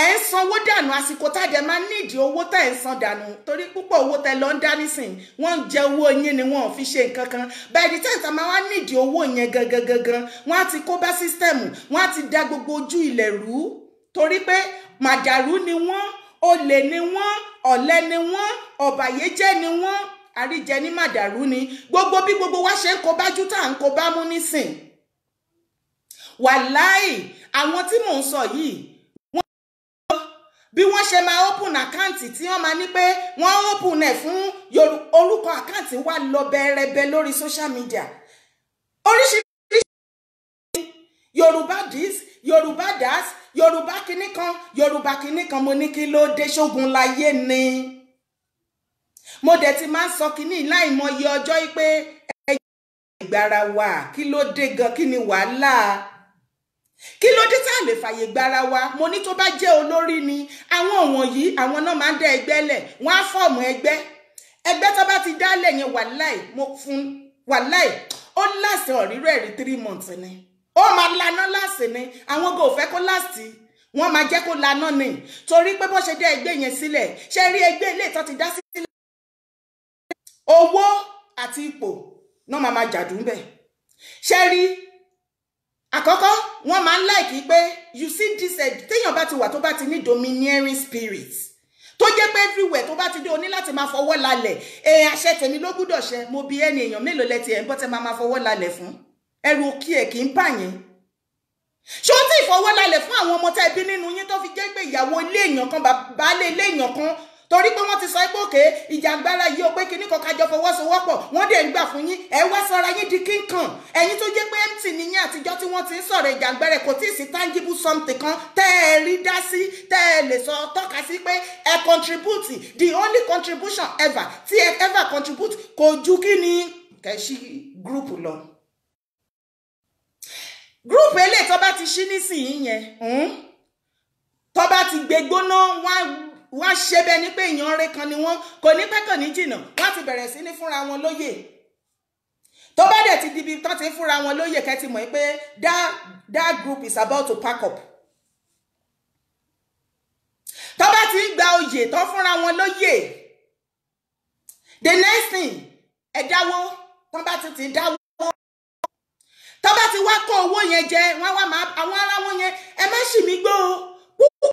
ẹ̀ ń sanwó dànù. Àsìkò tá a dẹ̀ máa nídìí owó tá ẹ̀ ń san dànù, torí púpọ̀ owó tẹ lọ ń dá nísìn, wọ́n ń jẹ owó yín ni, wọ́n ò fi ṣe nǹkan kan. By the time tá a máa wá nídìí owó yẹn gangan gangan, wọ́n á ti kó bá system, wọ́n á ti da gbogbo ojú ilẹ̀ rú, torí pé màdàrú ni wọ́n, olè ni wọ́n, ọ̀lẹ ni wọ́n, ọ̀bàyéjẹ́ ni wọ́n, àríjẹ ní màdàrú ni. Gbogbo bí gbogbo wa ṣe ń kó bájú tá à ń kó bá mú nísìn, wàláì, àwọn tí mò ń sọ yìí, bí wọ́n ṣe máa open account tí wọ́n máa ní pé wọ́n open ẹ̀ fún orúkọ account wa lọ bẹ̀rẹ̀bẹ̀ lórí social media, oríṣiríṣi Yorùbá this, Yorùbá that, Yorùbá kinní kan, Yorùbá kinní kan. Mo ní kí ló dé? Ṣógun láyé ni? Mo dẹ̀ ti máa ń sọ kinní láìmọye ọjọ́ yìí pé ẹ ìgbára wa, kí ló dé gan? Kí ni wàhálà? Kí ló dé tá a lè fàyè gbára wa? Mo ní tó bá jẹ́ olórí ni àwọn wọ̀nyí, àwọn náà máa ń dá ẹgbẹ́ lẹ̀, wọ́n á form ẹgbẹ́. Ẹgbẹ́ tó bá ti dálẹ̀ yẹn, wàláì, mo fún wàláì, ó last ọ̀rírọ̀ ẹ̀rí 3 months ni, ó máa laná last ni. Àwọn kò fẹ́ kó last, wọ́n máa jẹ́ kó laná ni, torí pé bó ṣe dá ẹgbẹ́ yẹn sílẹ̀, ṣe rí ẹgbẹ́ ilé ìtọ́ ti dá sílẹ̀, owó àti ipò náà máa máa jàdùn bẹ̀. Ṣe rí àkọ́kọ́, wọ́n máa ń like pé, you see this, téèyàn bá ti wà, tó bá ti ní domineering spirit, tó jẹ́ pé everywhere tó bá ti dé, o ní láti máa fọwọ́ lálẹ̀, ẹ̀ àṣẹ tèmi ló gbúdọ̀ ṣẹ. Mo bi ẹni, èèyàn mélòó lẹ́tì ẹ̀ ń bọ́ tẹ́ máa máa fọwọ́ lálẹ̀ fún? Ẹrù òkè ẹ̀ kì í bà yín. Ṣé o tí ìfọwọ́ lálẹ̀ fún àwọn ọmọ tẹ́ bí nínú yín, tó fi jẹ́ pé ìyàwó ilé èèyàn kan, baálé ilé èèyàn kan, torí pé wọ́n ti sọ pé òkè ìjàngbara yìí ó pé kíní kan, kájọ fọwọ́sowọ́pọ̀, wọ́n dẹ̀ ń gbà fún yín, ẹ wá sọra yín di kíkan? Ẹ̀yin tó jẹ́ pé empty ni yín, àtijọ́ tí wọ́n ti ń sọ̀rọ̀ ìjàngbara, kò tí ì sí tangible something kan tẹ́ ẹ rí dá sí, tẹ́ ẹ lè sọ tọ́ka sí pé ẹ contribute. The only contribution ever tí ẹ ever contribute kò ju kí ni kẹ́ ṣí group lọ. Group eléyìí tó bá ti ṣí nísìnyí yẹn, tó bá ti gbé gbóná, wọ́n ṣe bẹ́ẹ̀ ni pé èèyàn rẹ̀ kan ni wọ́n. Kò ní pẹ́, kò ní jìnnà, wọ́n ti bẹ̀rẹ̀ sí ní fúnra wọn lóyè. Tó bá dẹ̀ ti dibi tó ti ń fúnra wọn lóyè, kẹ́ ti mọ̀ pé that group is about to pack up. Tó bá ti ń gba oyè, tó fúnra wọn lóyè, the next thing, ẹ dáwó. Tó bá ti dáwó, tó bá ti wá kó owó yẹn jẹ, wọ́n wá máa àwọn ará wọn yẹn. Ẹ má ṣì mí gbọ́ o, púpọ̀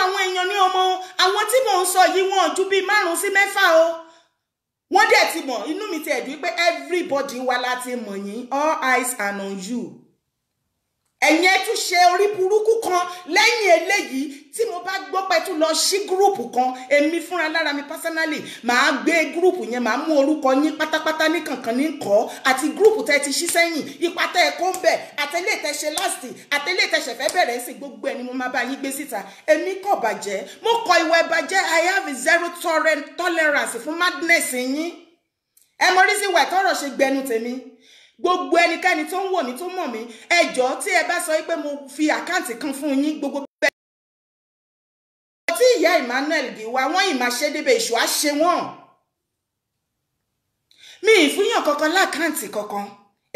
àwọn èèyàn ní ọmọ àwọn tí mò ń sọ yìí, wọn ju bíi márùn sí mẹ́fà o. Wọ́n dẹ̀ ti mọ̀. Inú mi ti ẹ̀dùn pé everybody wa láti mọ̀ yín. All eyes are on you. Ẹ̀yin ẹ tún ṣe orí burúkú kan lẹ́yìn eléyìí, tí mo bá gbọ́ pé tún lọ sí group kan, èmi fúnra lára mi personally, màá gbé group yẹn, màá mú orúkọ yín pátápátá ní kankan ní kọ́, àti group tẹ́ ti ṣí sẹ́yìn, ipa tẹ́ ẹ kó ń bẹ̀, àtẹlẹ́ tẹ́ ṣe last, àtẹlẹ́ tẹ́ ṣẹ̀fẹ́ bẹ̀rẹ̀ sí, gbogbo ẹ̀ ni mo máa bá yín gbé síta. Èmi kò bàjẹ́, mo kọ ìwà ìbàjẹ́. I have zero tolerance fún madness yín. Ẹ mọ reason why tọ́rọ̀ ṣe gbẹnu tèmi. Gbogbo ẹnikẹ́ni tó ń wò mí, tó mọ̀ mí, ẹ jọ̀ọ́, tí ẹ bá sọ pé mo fi account kan fún yín, gbogbo bẹ́ẹ̀ tí ìyá ẹ̀ Emmanuel Giwa, wọ́n yìí máa ṣe débẹ̀, èṣù á ṣe wọ́n. Mi ì fúnyàn kankan lákàǹtì kankan.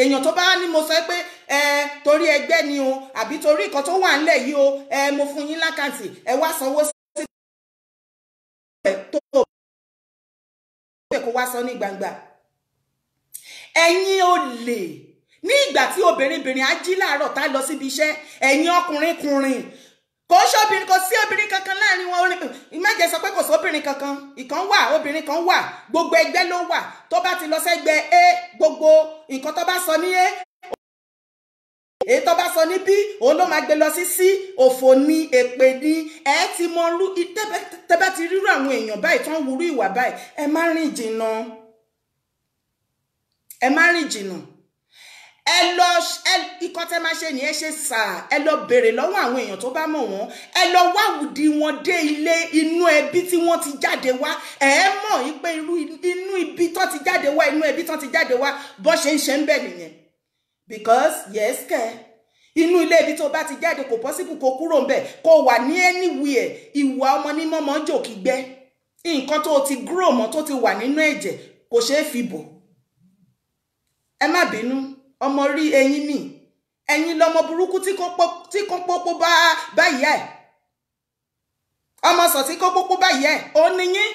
Èèyàn tó bá ní mo sọ pé ẹ torí ẹgbẹ́ ni o, àbí torí nǹkan tó wà ńlẹ̀ yìí o, ẹ mo fún yín lákàǹtì, ẹ wá sanwó sí ẹ tó kó wá sọ ní gbangba. Ẹ̀yin olè, ní ìgbà tí obìnrin á jí láàárọ̀ tá lọ síbi iṣẹ́, ẹ̀yin ọkùnrin kùnrin, kò sóbìnrin, kò sí obìnrin kankan láàrin wọn. Ìmájẹ sọ pé kò sóbìnrin kankan, ìkan wà, obìnrin kan wà, gbogbo ẹgbẹ́ ló wà. Tó bá ti lọ sẹ́gbẹ́ A, gbogbo nǹkan tó bá sọ ní A, èyí tó bá sọ ní B, òun ló máa gbé lọ sí C. Òfò ni, èpè ni. Ẹ ti mọ rú tẹ́bá ti rírú àwọn èèyàn báyìí tó ń wúrú ìwà báyìí, ẹ má rìn jìnnà, ẹ má rìn jìnnà. Ẹ lọ, ikọ́ tẹ́ máa ṣe ni ẹ ṣe sà, ẹ lọ béèrè lọ́wọ́ àwọn èèyàn tó bá mọ̀ wọ́n, ẹ lọ wáwùdí wọn dé ilé inú ẹbí tí wọ́n ti jáde wá. Ẹ mọ̀ pé irú inú ibi tó ti jáde wá, inú ẹbí tó ti jáde wá, bó ṣe ń ṣe ń bẹ̀ nìyẹn. Because yes kẹ́, inú ilé ibi tó bá ti jáde kò possible kó kúrò ń bẹ̀, kó wà ní anywhere. Ìwà ọmọ ní mọ́mọ́ jò kígbẹ́, nǹkan tó ti grow mọ́, tó ti wà nínú ẹ̀jẹ̀, kò ṣeé fi bò. Ẹ má bínú, ọmọ rí ẹ̀yin ni, ẹ̀yin lọmọ burúkú tí kò pópó bá ìyá ẹ̀, ọmọ sọ tí kò pópó bá ìyá ẹ̀, ó ní yín.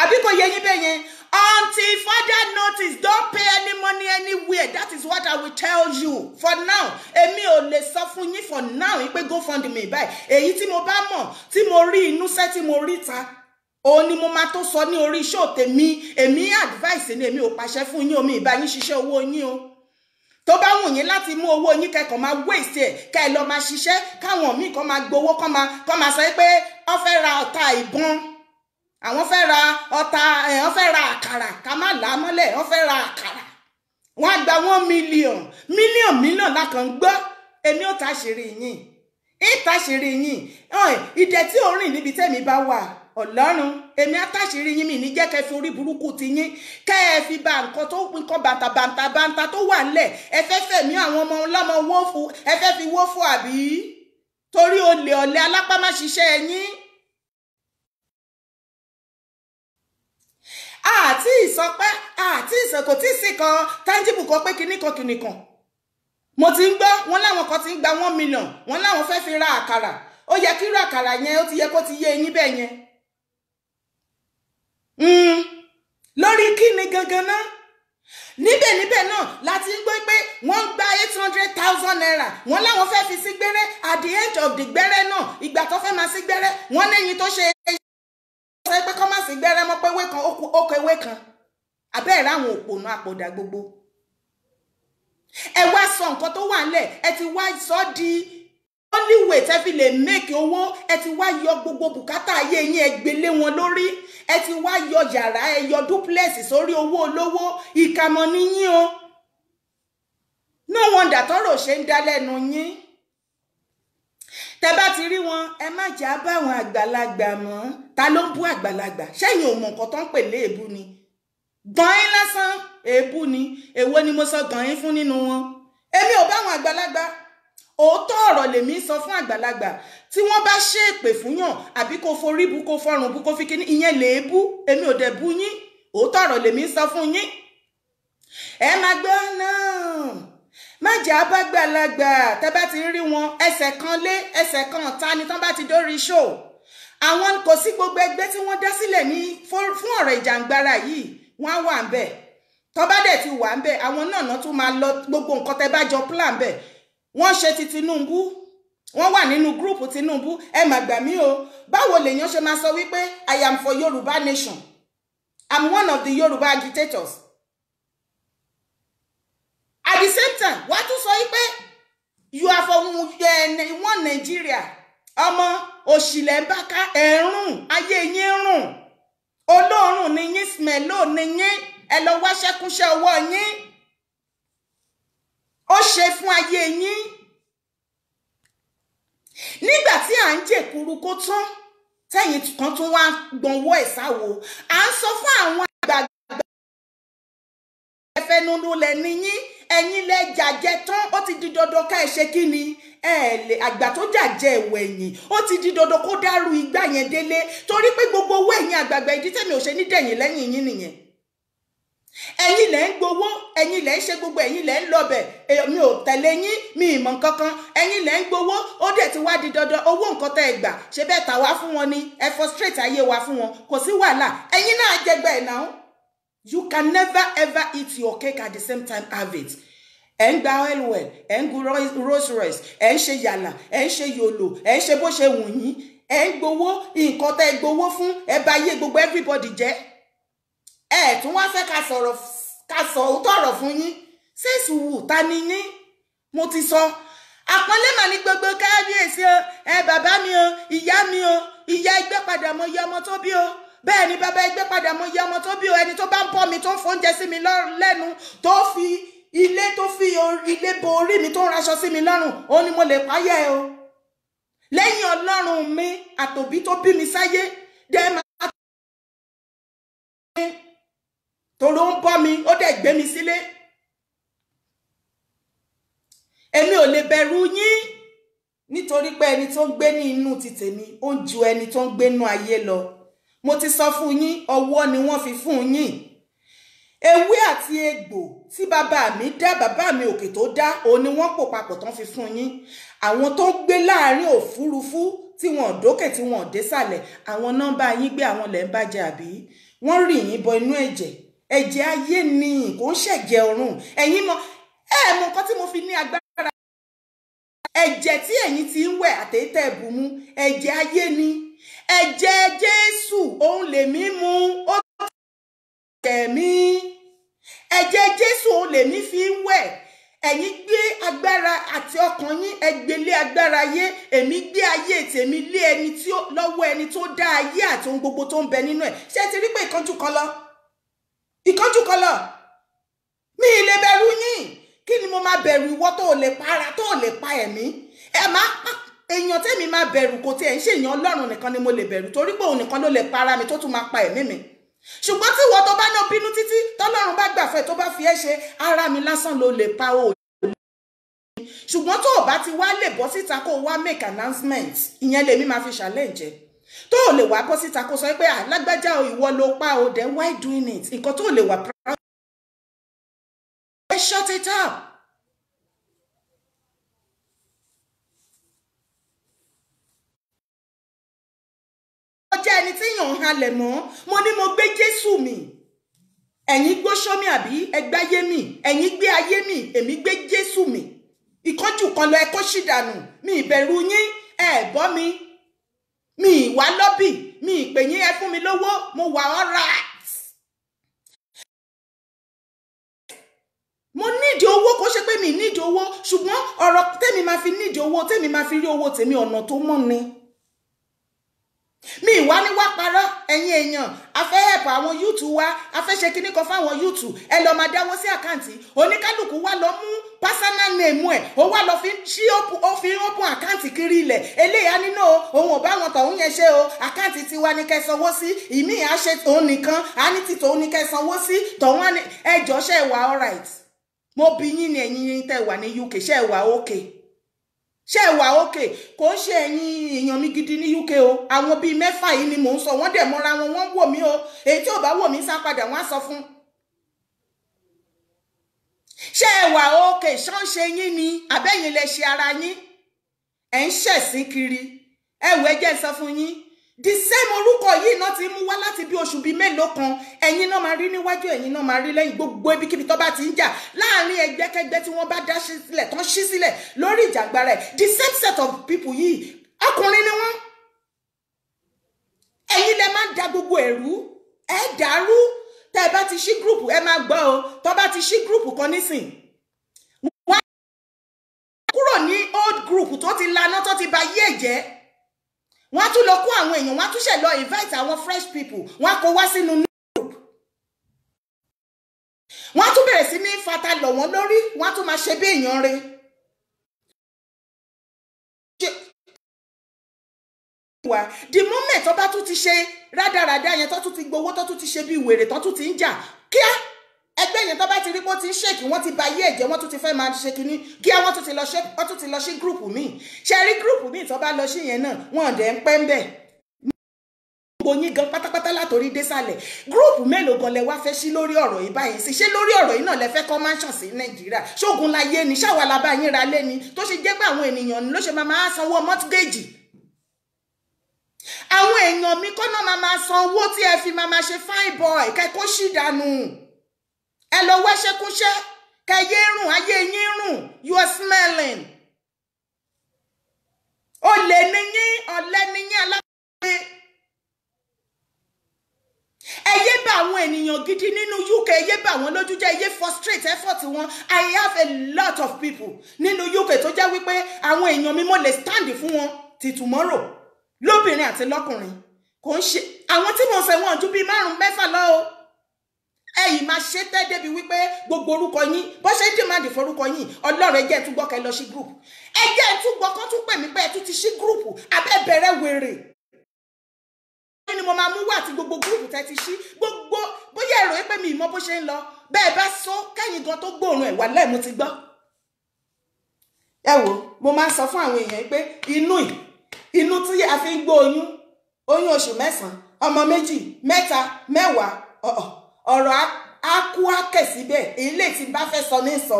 Àbí kò yé yín bẹ́ẹ̀ yẹn? Until further notice, don't pay any money anywhere. That is what I will tell you for now. Èmi ò lè sọ fún yín for now pé go fund me báyìí. Èyí tí mo bá mọ̀, tí mo rí inú sẹ́, tí mo rí ta, òun ni mo máa tó sọ ní orí show tèmi. Èmi advice ni, èmi ò pàṣẹ fún yín o, mi ìbá yín ṣiṣẹ́ owó yín o. Tó bá wù yín láti mú owó yín kẹ́kọ̀ọ́ máa waste ẹ̀, kẹ́ ẹ lọ máa ṣiṣẹ́, káwọn míì kan máa gbowó, kán máa sọ pé wọ́n fẹ́ ra ọta ìbọn, àwọn fẹ́ ra ọta, wọ́n fẹ́ ra àkàrà, ká má là á mọ́lẹ̀, wọ́n fẹ́ ra àkàrà, wọ́n á gba 1 million mílíọ̀n mílíọ̀n lákàn ń gbọ́. Èmi ò táṣìírí yín, ìtáṣìírí yín, ìdẹ̀ tí ò rìn níbi tẹ́mi bá wà. Ọlọ́run, èmi àtàṣírí yín, mi ní jẹ́ kẹ́ fi orí burúkú ti yín, kẹ́ ẹ fi ba nǹkan tó nǹkan bàǹtà bàǹtà bàǹtà tó wà ńlẹ̀. Ẹ fẹ́ fẹ̀mí àwọn ọmọ ọlọ́mọ wófo, ẹ fẹ́ fi wófo àbí? Torí olè ọ̀lẹ alápámáṣiṣẹ́ yín. Àti ìsọpẹ́, àti ìsọkò tí sì kan tangible kan pé kinní kan kinní kan. Mo ti ń gbọ́ wọn láwọn kan ti ń gba 1 million, wọn láwọn fẹ́ fi ra àkàrà. Ó yẹ kí ra àkàrà yẹn, ó ti yẹ kó ti yé eyín bẹ́ẹ̀ yẹn. Lórí kíni gangan náà? Níbẹ̀ náà láti ń gbọ́ pé wọ́n gba 800,000 naira, wọ́n láwọn fẹ́ fi sí gbẹ́rẹ́. At the end of the gbẹ́rẹ́ náà, ìgbà tó fẹ́ máa sí gbẹ́rẹ́, wọ́n lẹ́yìn tó ṣe sọ pé kọ́ má sí gbẹ́rẹ́ mọ́, pé ewé kan ó kọ ewé kan. Abẹ́ẹ̀rẹ́ àwọn òpònú àpòdà gbogbo. Ẹ wá sọ nǹkan tó wà ńlẹ̀, ẹ ti wá sọ di only way tẹ́ fi lè make owó. Ẹ ti wá yọ gbogbo bùkátà ayé yín, ẹ gbélé wọn lórí. Ẹ ti wá yọ yàrá, ẹ yọ duplex sórí owó olówó. Ìkàmọ́ ni yín o. No wonder tọ́rọ̀ ṣe ń dá lẹ́nu yín. Tẹ́ bá ti rí wọn, ẹ má jà bá àwọn àgbàlagbà mọ́. Ta ló ń bú àgbàlagbà? Ṣẹ́yìn ò mọ̀ nǹkan tó ń pè léèbú ni? Gan-an lásán èébú ni. Èwo ni mo sọ gan-an fún nínú wọn? Èmi ò bá àwọn àgbàlagbà. Òótọ́ ọ̀rọ̀ lèmi sọ fún àgbàlagbà. Tí wọ́n bá ṣe èpè fún yàn, àbí kó forí bu, kó fọrùn bu, kó fi kíní, ìyẹn lèébú. Èmi ò dẹ̀ bú yín. Òótọ́ ọ̀rọ̀ lèmi sọ fún yín. Ẹ máa gbọ́ náà, má jẹ́ abágbàlagbà. Tẹ́ bá ti rí wọn, ẹsẹ̀ kan lé ẹsẹ̀ kan ọ̀tá ni tán bá ti dórí show. Àwọn kò sí gbogbo ẹgbẹ́ tí wọ́n dá sílẹ̀ ní fún ọ̀rọ̀ ìjàngbara yìí, wọ́n á wà ń bẹ̀. Tọ́ bá dẹ̀ ti wà ń bẹ̀, àwọn náà tún máa lọ gbogbo nǹkan tẹ́ bá jọ plan bẹ̀. Wọ́n ṣe ti Tinubu, wọ́n wà nínú gúrùpù Tinubu. Ẹ má gbà mí o, báwo lèèyàn ṣe máa sọ wípé I am for Yorùbá nation, I'm one of the Yorùbá agitators. At the same time, wàá tún sọ wípé you are for one Nigeria. Ọmọ òṣìlẹ̀ ń bá ká, ẹ̀rùn ayé yín rùn, olóòórùn ni yín, smell ni yín. Ẹ lọ wá ṣẹ́kúnṣẹ́ ọwọ́ yín, ó ṣe fún ayé yín. Nígbà tí à ń jèkuru kó tán, tẹ́yìn kan tún wá gbọ̀nwọ́ ẹ̀ sáwo, à ń sọ fún àwọn àgbààgbà ẹ fẹ́ Afẹnululẹ̀ ni yín, ẹ̀yin lẹ jàjẹ tán, ó ti di dandan ká ẹ ṣe kí ni, ẹ lè àgbà tó jàjẹ ẹ̀wẹ̀yìn, ó ti di dandan kó dárú igbá yẹn délé, torí pé gbogbo owó ẹ̀yin àgbààgbà ìdí tẹ̀mí ò ṣe ní dẹ̀yìn lẹ́yìn yín nìyẹn. Ẹ̀yin lẹ ń gbowó, ẹ̀yin lẹ ń ṣe gbogbo, ẹ̀yin lẹ ń lọbẹ̀, mi ò tẹ̀lé yín, mi ì mọ̀ nǹkankan, ẹ̀yin lẹ ń gbowó, ó dẹ̀ ti wá di dandan owó nǹkan tẹ́ ẹ gbà ṣe bẹ́ẹ̀ tà wá fún wọn ni, ẹ frustrate ayé wa fún wọn, kò sí wàhálà, ẹ̀yin náà jẹgbẹ́ ẹ̀ náà. You can never ever eat your cake at the same time have it. Ẹ̀ ń gba oil well, ẹ̀ ń gun Rolls Royce, ẹ̀ ń ṣe yàlà, ẹ̀ ń ṣe yòlò, ẹ̀ ń ṣe bó ṣe wù yín, ẹ̀ ń gbowó, nǹkan tẹ́ ẹ gbowó fún, ẹ bà ayé gbogbo everybody jẹ́. Ẹ tún wá fẹ́ ká sọ̀rọ̀, ká sọ òótọ́ ọ̀rọ̀ fún yín. Ṣéṣù wù ta ni yín? Mo ti sọ. Àpọ́nlé mà ní gbogbo kábíyèsí o, ẹ bàbá mi o, ìyá mi o, ìyá ẹgbẹ́ padà mọ iye ọmọ tó bí o. Bẹ́ẹ̀ ni bàbá ẹgbẹ́ padà mọ iye ọmọ tó bí o, ẹni tó bá ń bọ́ mi, tó ń fóúnjẹ sí mi lẹ́nu, tó fi ilé, tó fi ilé bo orí mi, tó ń raṣọ sí mi lọ́rùn, òun ni mo lè páyà ẹ o. Lẹ́yìn Ọlọ́run mi àtòbí tó bí mi sáyé, dẹ́ máa tòrò ń bọ́ mi, ó dẹ̀ gbé mi sílé. Èmi ò lè bẹ̀rù yín, nítorí pé ẹni tó ń gbé ní inú ti tèmi ó ń ju ẹni tó ń gbé nínú ayé lọ. Mo ti sọ fún yín, ọwọ́ ni wọ́n fi fún yín. Ewé àti egbò tí bàbá mi dá, bàbá mi òkè tó dá, òun ni wọ́n pò papọ̀ tán fi fún yín. Àwọn tó ń gbé láàrin òfurufú tí wọn ò dókè, tí wọn ò désàlẹ̀, àwọn nọ́mbà yín gbé, àwọn lẹ̀ ń bàjẹ́ àbí wọ́n rì yín bọ inú ẹ̀jẹ̀. Ẹ̀jẹ̀ ayé ni, kò ń ṣẹ̀jẹ̀ ọ̀run. Ẹ̀yin mọ̀, ẹ mọ̀ nǹkan tí mo fi ní agbára. Ẹ̀jẹ̀ tí ẹ̀yin ti ń wẹ̀ àtẹ̀tẹ̀ ẹ̀bùnmú, ẹ̀jẹ̀ ayé ni. Ẹ̀jẹ̀ Jésù òun lèmi mu, ó tẹ̀ mí. Ẹ̀jẹ̀ Jésù òun lèmi fi ń wẹ̀. Ẹ̀yin gbé agbára àti ọkàn yín, ẹ gbé lé agbára ayé, èmi gbé ayé tèmi lé ẹni tí ó lọ́wọ́ ẹni tó dá ayé àti ohun gbogbo tó ń bẹ nínú ẹ̀. Ṣé ẹ ti rí pé ìkánjú kan lọ? Ìkánjú kan lọ. Mi ì lè bẹ̀rù yín. Kí ni mo máa bẹ̀rù ìwọ tó lè para, tó lè pa ẹ̀mí? Ẹ máa pa èèyàn tẹ́mi máa bẹ̀rù, kò tiẹ̀ ń ṣe èèyàn Ọlọ́run nìkan ni mo lè bẹ̀rù, torí pé òun nìkan ló lè para mi tó tún máa pa ẹ̀mí mi. Ṣùgbọ́n tí ìwọ tó bá náà bínú títí tọ́lọ́run bá gbà fẹ́ tó bá fi ẹ́ ṣe, ara mi lásán ló lè pa o. Ṣùgbọ́n tó o bá ti wá lè bọ́ síta kó o wá make announcement, ìyẹn lèmi máa fi challenge. Tó o lè wá bọ́ síta kó sọ pé alágbájá o, ìwọ ló pa o, then why doing it? Nǹkan tó o lè wà proud. Shut it up. Jẹ́ ẹni tí yàn ń halẹ̀ mọ́, mo ní mo gbé Jésù mi, ẹ̀yin gbóṣó mi àbí ẹgbáyé mi, ẹ̀yin gbé ayé mi, èmi gbé Jésù mi. Ìkánjú kan lọ, ẹ kó ṣì dànù. Mi ìbẹ̀rù yín, ẹ bọ́ mi, mi ìwà lọ́bì, mi ìpè yín, ẹ fún mi lówó, mo wà alright. Mo nídìí owó, kò ṣe pé mi nídìí owó, ṣùgbọ́n ọ̀rọ̀ tèmi máa fi nídìí owó, tèmi máa fi rí owó tèmi, ọ̀nà tó mọ́ ni. Mi ìwá ní wá parọ́. Ẹ̀yin èèyàn, a fẹ́ help àwọn yúùtù wa, a fẹ́ ṣe kíní kan fáwọn yúùtù, ẹ lọ máa dáwó sí àkáǹtì. Oníkálukú wá lọ mú personal name ẹ̀, ó wá lọ fi ṣí, ó fi open àkáǹtì kiri ilẹ̀. Eléyà nínú òun ò bá wọn tọ̀hún yẹn ṣe o, àkáǹtì tiwa ní kẹ́ sanwó sí, ìmí à ṣe òun nìkan, á ní ti tòun ní kẹ́ sanwó sí, tọ̀hún á ní ẹjọ́ ṣe wà alright. Mo bi yín ni, ẹ̀yin tẹ́ wà ní UK, ṣe wà okay? Ṣé ẹ wà okay? Kò ń ṣe ẹ̀yin èèyàn mi gidi ní UK o, àwọn bíi mẹ́fà yìí ni mò ń sọ, wọ́n dẹ̀ mọ́ra wọn, wọ́n wò mí o. Èyí tí ò bá wò mí sá padà, wọ́n á sọ fún. Ṣé ẹ wà okay? Ṣánṣe yín ni àbẹ́yìn lẹ ṣe ara yín, ẹ̀ ń ṣẹ̀sín kiri. Ẹ wò, ẹ jẹ́ n sọ fún yín, the same orúkọ yìí náà ti mú wá láti bí oṣù bíi mélòó kan, ẹ̀yin náà máa rí níwájú, ẹ̀yin náà máa rí lẹ́yìn, gbogbo ibikíbi tó bá ti ń jà láàrin ẹgbẹ́kẹ́gbẹ́ tí wọ́n bá dá sílẹ̀, tán ṣí sílẹ̀ lórí ìjàngbara ẹ̀, the same set of people yìí, ọkùnrin ni wọ́n. Ẹ̀yin lẹ máa ń da gbogbo ẹ̀rú, ẹ̀ dàrú. Tẹ́ ẹ bá ti ṣí group, ẹ máa gbọ́ o, tó bá ti ṣí group kan nísìn, wọ́n á kúrò ní old group tó ti laná, tó ti ba yé ẹ̀jẹ̀, wọ́n á tún lọ kó àwọn èèyàn, wọ́n á tún ṣe lọ invite àwọn fresh people, wọ́n á kó wá sínú new group, wọ́n á tún bẹ̀rẹ̀ sí ní fata lọ̀ wọ́n lórí, wọ́n á tún máa ṣe bí èèyàn rẹ̀. The moment tó bá tún ti ṣe rádaràda yẹn, tó tún ti gbowó, tó tún ti ṣe bí wèrè, tó tún ti ń jà kíá, ẹgbẹ́ yẹn tó bá ti rí pé ó ti ń ṣèkì, wọ́n ti ba ayé ẹ̀jẹ̀, wọ́n tún ti fẹ́ máa ṣe kínní kí wọ́n tún ti lọ ṣe, wọ́n tún ti lọ sí group míì. Ṣe rí group míì tó bá lọ sí yẹn náà, wọ́n dẹ̀ ń pẹ́ ń bẹ̀. Gbogbo yín gan pátápátá látòrí désàlẹ̀, group mélòó gan lẹ wá fẹ́ sí lórí ọ̀rọ̀ yìí báyìí sí? Ṣé lórí ọ̀rọ̀ yìí náà lẹ fẹ́ kọ́ mansion sí Nàìjíríà? Ṣógun láyé ni? Ṣáwa la bá yín ra lé ni tó ṣe jẹ́ pé àwọn ènìyàn ló ṣe máa sanwó mortgage? Àwọn èèyàn mi kọ́nà máa san owó tí ẹ fi máa ṣe fine boy kẹ́kọ́ sì dànù. Ẹ lọ wáṣẹ́kúṣẹ́ kẹyé rùn, ayé yín rùn, you are smelling. Olè ni yín, ọ̀lẹ ni yín, alábàápẹ́. Ẹ yé bá àwọn ènìyàn gidi nínú UK, ẹ yé bá àwọn lójú jẹ́, ẹ yé frustrate effort wọn. I have a lot of people nínú UK tó jẹ́ wípé àwọn èèyàn mi, mo lè stand fún wọn till tomorrow, lóbìnrin àti lọ́kùnrin. Kò ń ṣe àwọn tí mo ń sọ, wọn ju bíi márùn mẹ́fà lọ o. Ẹ̀yin máa ṣe tẹ́ débi wípé gbogbo orúkọ yín, bó ṣe ń demand forúkọ yín, Ọlọ́run, ẹ jẹ́ ẹ tún gbọ́ kẹ́ lọ sí group. Ẹ jẹ́ ẹ tún gbọ́ kán tún pè mí pé ẹ tún ti ṣí group abẹ́ bẹ̀rẹ̀ wèrè ni mo máa mú wá àti gbogbo group tẹ́ ti ṣí gbogbo. Bóyá èrò pé mi ìmọ̀ bó ṣe ń lọ bẹ́ẹ̀ bá sọ kẹ́yìn gan tó gbóòórùn ẹ̀ wà lẹ́ẹ̀, mo ti gbọ́. Ẹ wo, mo máa ń sọ fún àwọn èèyàn pé inú ì inú tí a fi ń gbọ́ oyún, oyún oṣù 9, ọmọ 2, 3, 10, ọ̀rọ̀ á kú á kẹ̀ síbẹ̀. Èyí lè tí bá fẹ́ sọ ní sọ,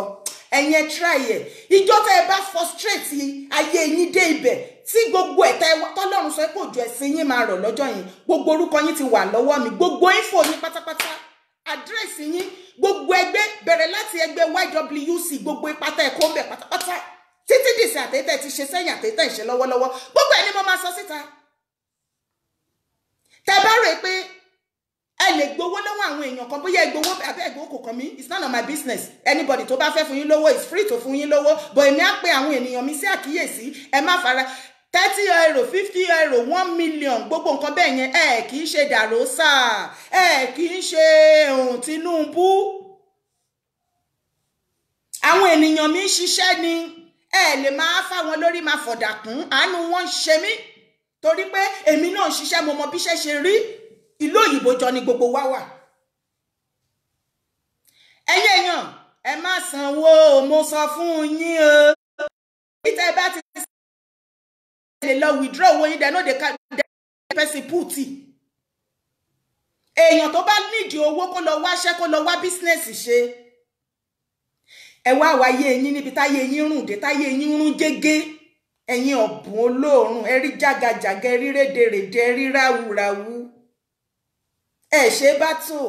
ẹ̀yin ẹ try ẹ̀. Ìjọ tẹ́ ẹ bá frustrate ayé yín dé ibẹ̀ tí gbogbo ẹ̀ tẹ́ tọ́lọ́run sọ pé òjò ẹ̀sìn yín máa rọ̀ lọ́jọ́ yẹn, gbogbo orúkọ yín ti wà lọ́wọ́ mi, gbogbo info yín pátápátá, àdírẹ́sì yín, gbogbo ẹgbẹ́, bẹ̀rẹ̀ láti ẹgbẹ́ YWC, gbogbo ipa tẹ́ ẹ kó ń bẹ̀ pátápátá títí dìsẹ̀, àtẹ́tẹ́ ti ṣe sẹ́yìn, àtẹ́tẹ́ ìṣe lọ́wọ́lọ́wọ́, gbogbo ẹ̀ ni mo máa sọ síta. Tẹ́ bá rò pé ẹ lè gbowó lọ́wọ́ àwọn èèyàn kan, bóyá ẹ gbowó àbẹ́ ẹ gbowó, kò kàn mí, it's none of my business. Anybody tó bá fẹ́ fún yín lówó is free to fún yín lówó, but èmi á pe àwọn ènìyàn mi sí àkíyèsí. Ẹ má fara €30, €50, 1 million, gbogbo nǹkan bẹ́ẹ̀ yẹn. Ẹ kì í ṣe dàrósà, ẹ kì í ṣe ohun Tinubu. Àwọn ènìyàn mi ń ṣiṣẹ́ ni, ẹ lè máa fáwọn lórí máa fọ̀dà kún. Àánú wọn ń ṣe mí torí pé èmi náà ń ṣiṣẹ́, mo mọ bí iṣẹ́ ṣe rí. Ìlú òyìnbó jọ ni gbogbo wa wà. Ẹ̀yin èèyàn, ẹ má sanwó, mo sọ fún yín o. Tẹ́ ẹ bá ti lè lọ withdraw owó yín, dem no dey person put. Èèyàn tó bá nídìí owó, kó lọ wáṣẹ́, kó lọ wá business ṣe. Ẹ wá wáyé yín níbi táyé yín rùn dé, táyé yín rún jégé. Ẹ̀yin ọ̀bùn olóòórùn, ẹ rí jágajàga, ẹ rí rédèrèdè, ẹ rí ráwùráwù. Ẹ ṣe bá tó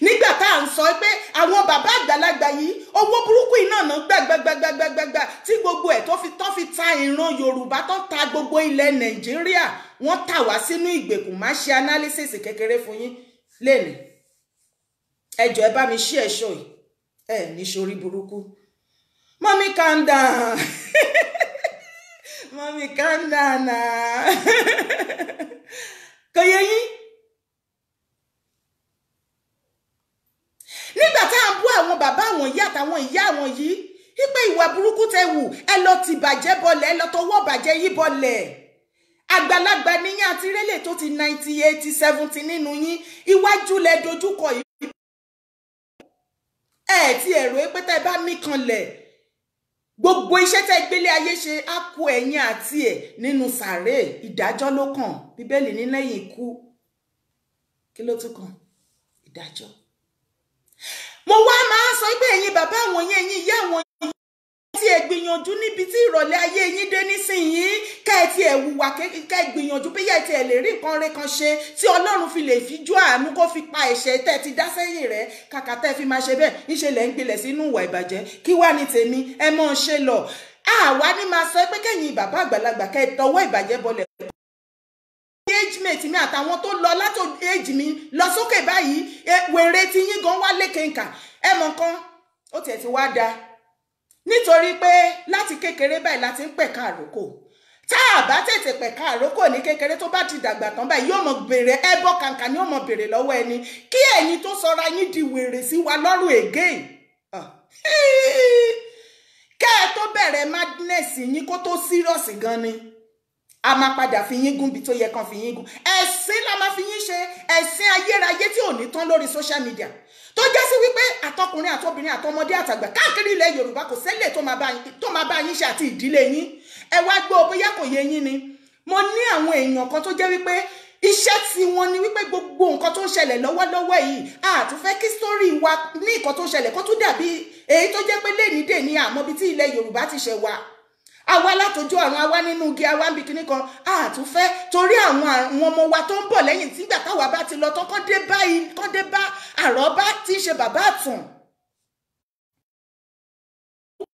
nígbà tá à ń sọ pé àwọn bàbá àgbàlagbà yìí, owó burúkú iná náà gbàgbàgbàgbàgbà tí gbogbo ẹ̀ tó fi ta ìran Yorùbá, tó ta gbogbo ilẹ̀ Nàìjíríà, wọ́n tà wá sínú ìgbèkùn. Má ṣe analysis kékeré fún yín lẹ́nu. Ẹ jọ̀ọ́, ẹ bá mi ṣí ẹ̀ṣọ́ yìí. Ẹ ní sórí burúkú. Mummy, calm down. Mummy, calm down na. Kò yẹ yín. Nígbà tá à ń bú àwọn bàbá àwọn yìí àtàwọn ìyá àwọn yìí wípé ìwà burúkú tẹ wù, ẹ lọ ti bàjẹ́ bọlẹ̀, ẹ lọ tọwọ́ bàjẹ́ yí bọlẹ̀. Àgbàlagbà níyàn àti rélè tó ti 90, 80, 70 nínú yín, iwájú lẹ dojúkọ yìí. Ẹ ti ẹ̀rọ pé tẹ́ bá mí kanlẹ̀, gbogbo iṣẹ́ tẹ́ gbélé ayé ṣe á kó ẹ̀yìn àti ẹ̀ nínú sàréè. Ìdájọ́ ló kàn. Bíbélì ní lẹ́yìn ikú, kí ló tún kàn? Ìdájọ́. Mo wá máa sọ pé ẹ̀yin bàbá àwọn yẹn, ẹ̀yin ìyá àwọn yẹn, tí ẹ gbìyànjú níbi tí ìrọ̀lẹ́ ayé yín dé nísìnyí, kẹ́ ẹ ti ẹ̀ wùwà, kẹ́ ẹ gbìyànjú bí yẹ́ ẹ ti ẹ̀ lè rí nǹkan rẹ kan ṣe tí Ọlọ́run fi lè fi jó àánú kó fi pa ẹ̀ṣẹ̀ tẹ́ ẹ ti dá sẹ́yìn rẹ̀. Kàkà tẹ́ ẹ fi máa ṣe bẹ́ẹ̀, ńṣe lẹ́ ń gbilẹ̀ sínú ìwà ìbàjẹ́. Kí wá ní tèmi? Ẹ mọ́ ọ ṣe lọ. Àwa ní máa sọ pé kẹ́yìn bàbá àgbàlagbà kẹ́ ẹ tọwọ́ ìbàjẹ́ bọlẹ̀. Age mate mi àtàwọn tó lọ látò age mi lọ sókè báyìí, wèrè tí yín gan wá lékenkà. Ẹ mọ̀ nǹkan, ó tiẹ̀ ti wá da nítorí pé láti kékeré báyìí láti ń pẹ̀ka àrókò. Tá a bá tètè pẹ̀ka àrókò ní kékeré, tó bá ti dàgbà tán báyìí, yóò mọ béèrè ẹbọ kàǹkà ni yóò mọ béèrè lọ́wọ́ ẹni. Kí ẹ̀yin tó sọra yín di wèrè sí wa lọ́rùn again, kẹ́ ẹ tó bẹ̀rẹ̀ madness yín, kó tó serious gan ni. A máa padà fi yín gún bí tó yẹ kan fi yín gún. Ẹ̀sìn la máa fi yín ṣe, ẹ̀sìn ayérayé tí ò ní tán lórí social media, tó jẹ́ sí wípé àtọkùnrin àtobìnrin àtọmọdé àtàgbà káàkiri ilẹ̀ Yorùbá kò sẹ́lẹ̀ tó máa bá yín ṣe àti ìdílé yín. Ẹ wá gbọ́ bóyá kò yé yín ni. Mo ní àwọn èèyàn kan tó jẹ́ wípé iṣẹ́ tí wọ́n ní wípé gbogbo nǹkan tó ń ṣẹlẹ̀ lọ́wọ́lọ́wọ́ yìí, a tún fẹ́ kí sórí wa ní nǹkan tó ń ṣẹlẹ̀ kó tún dàbí èyí tó jẹ́ pé lénìí dè ní àmọ́ bí tí ilẹ̀ Yorùbá ti ṣẹ̀ wá. Àwa látọjú àwọn àwa nínú igi àwa ń bi kíní kan, a tún fẹ́ torí àwọn ọmọ wa tó ń bọ̀ lẹ́yìn tígbà táwa bá ti lọ tán kán dé bá àrọ́bá tí ń ṣe bàbá àtùn. Wọ́n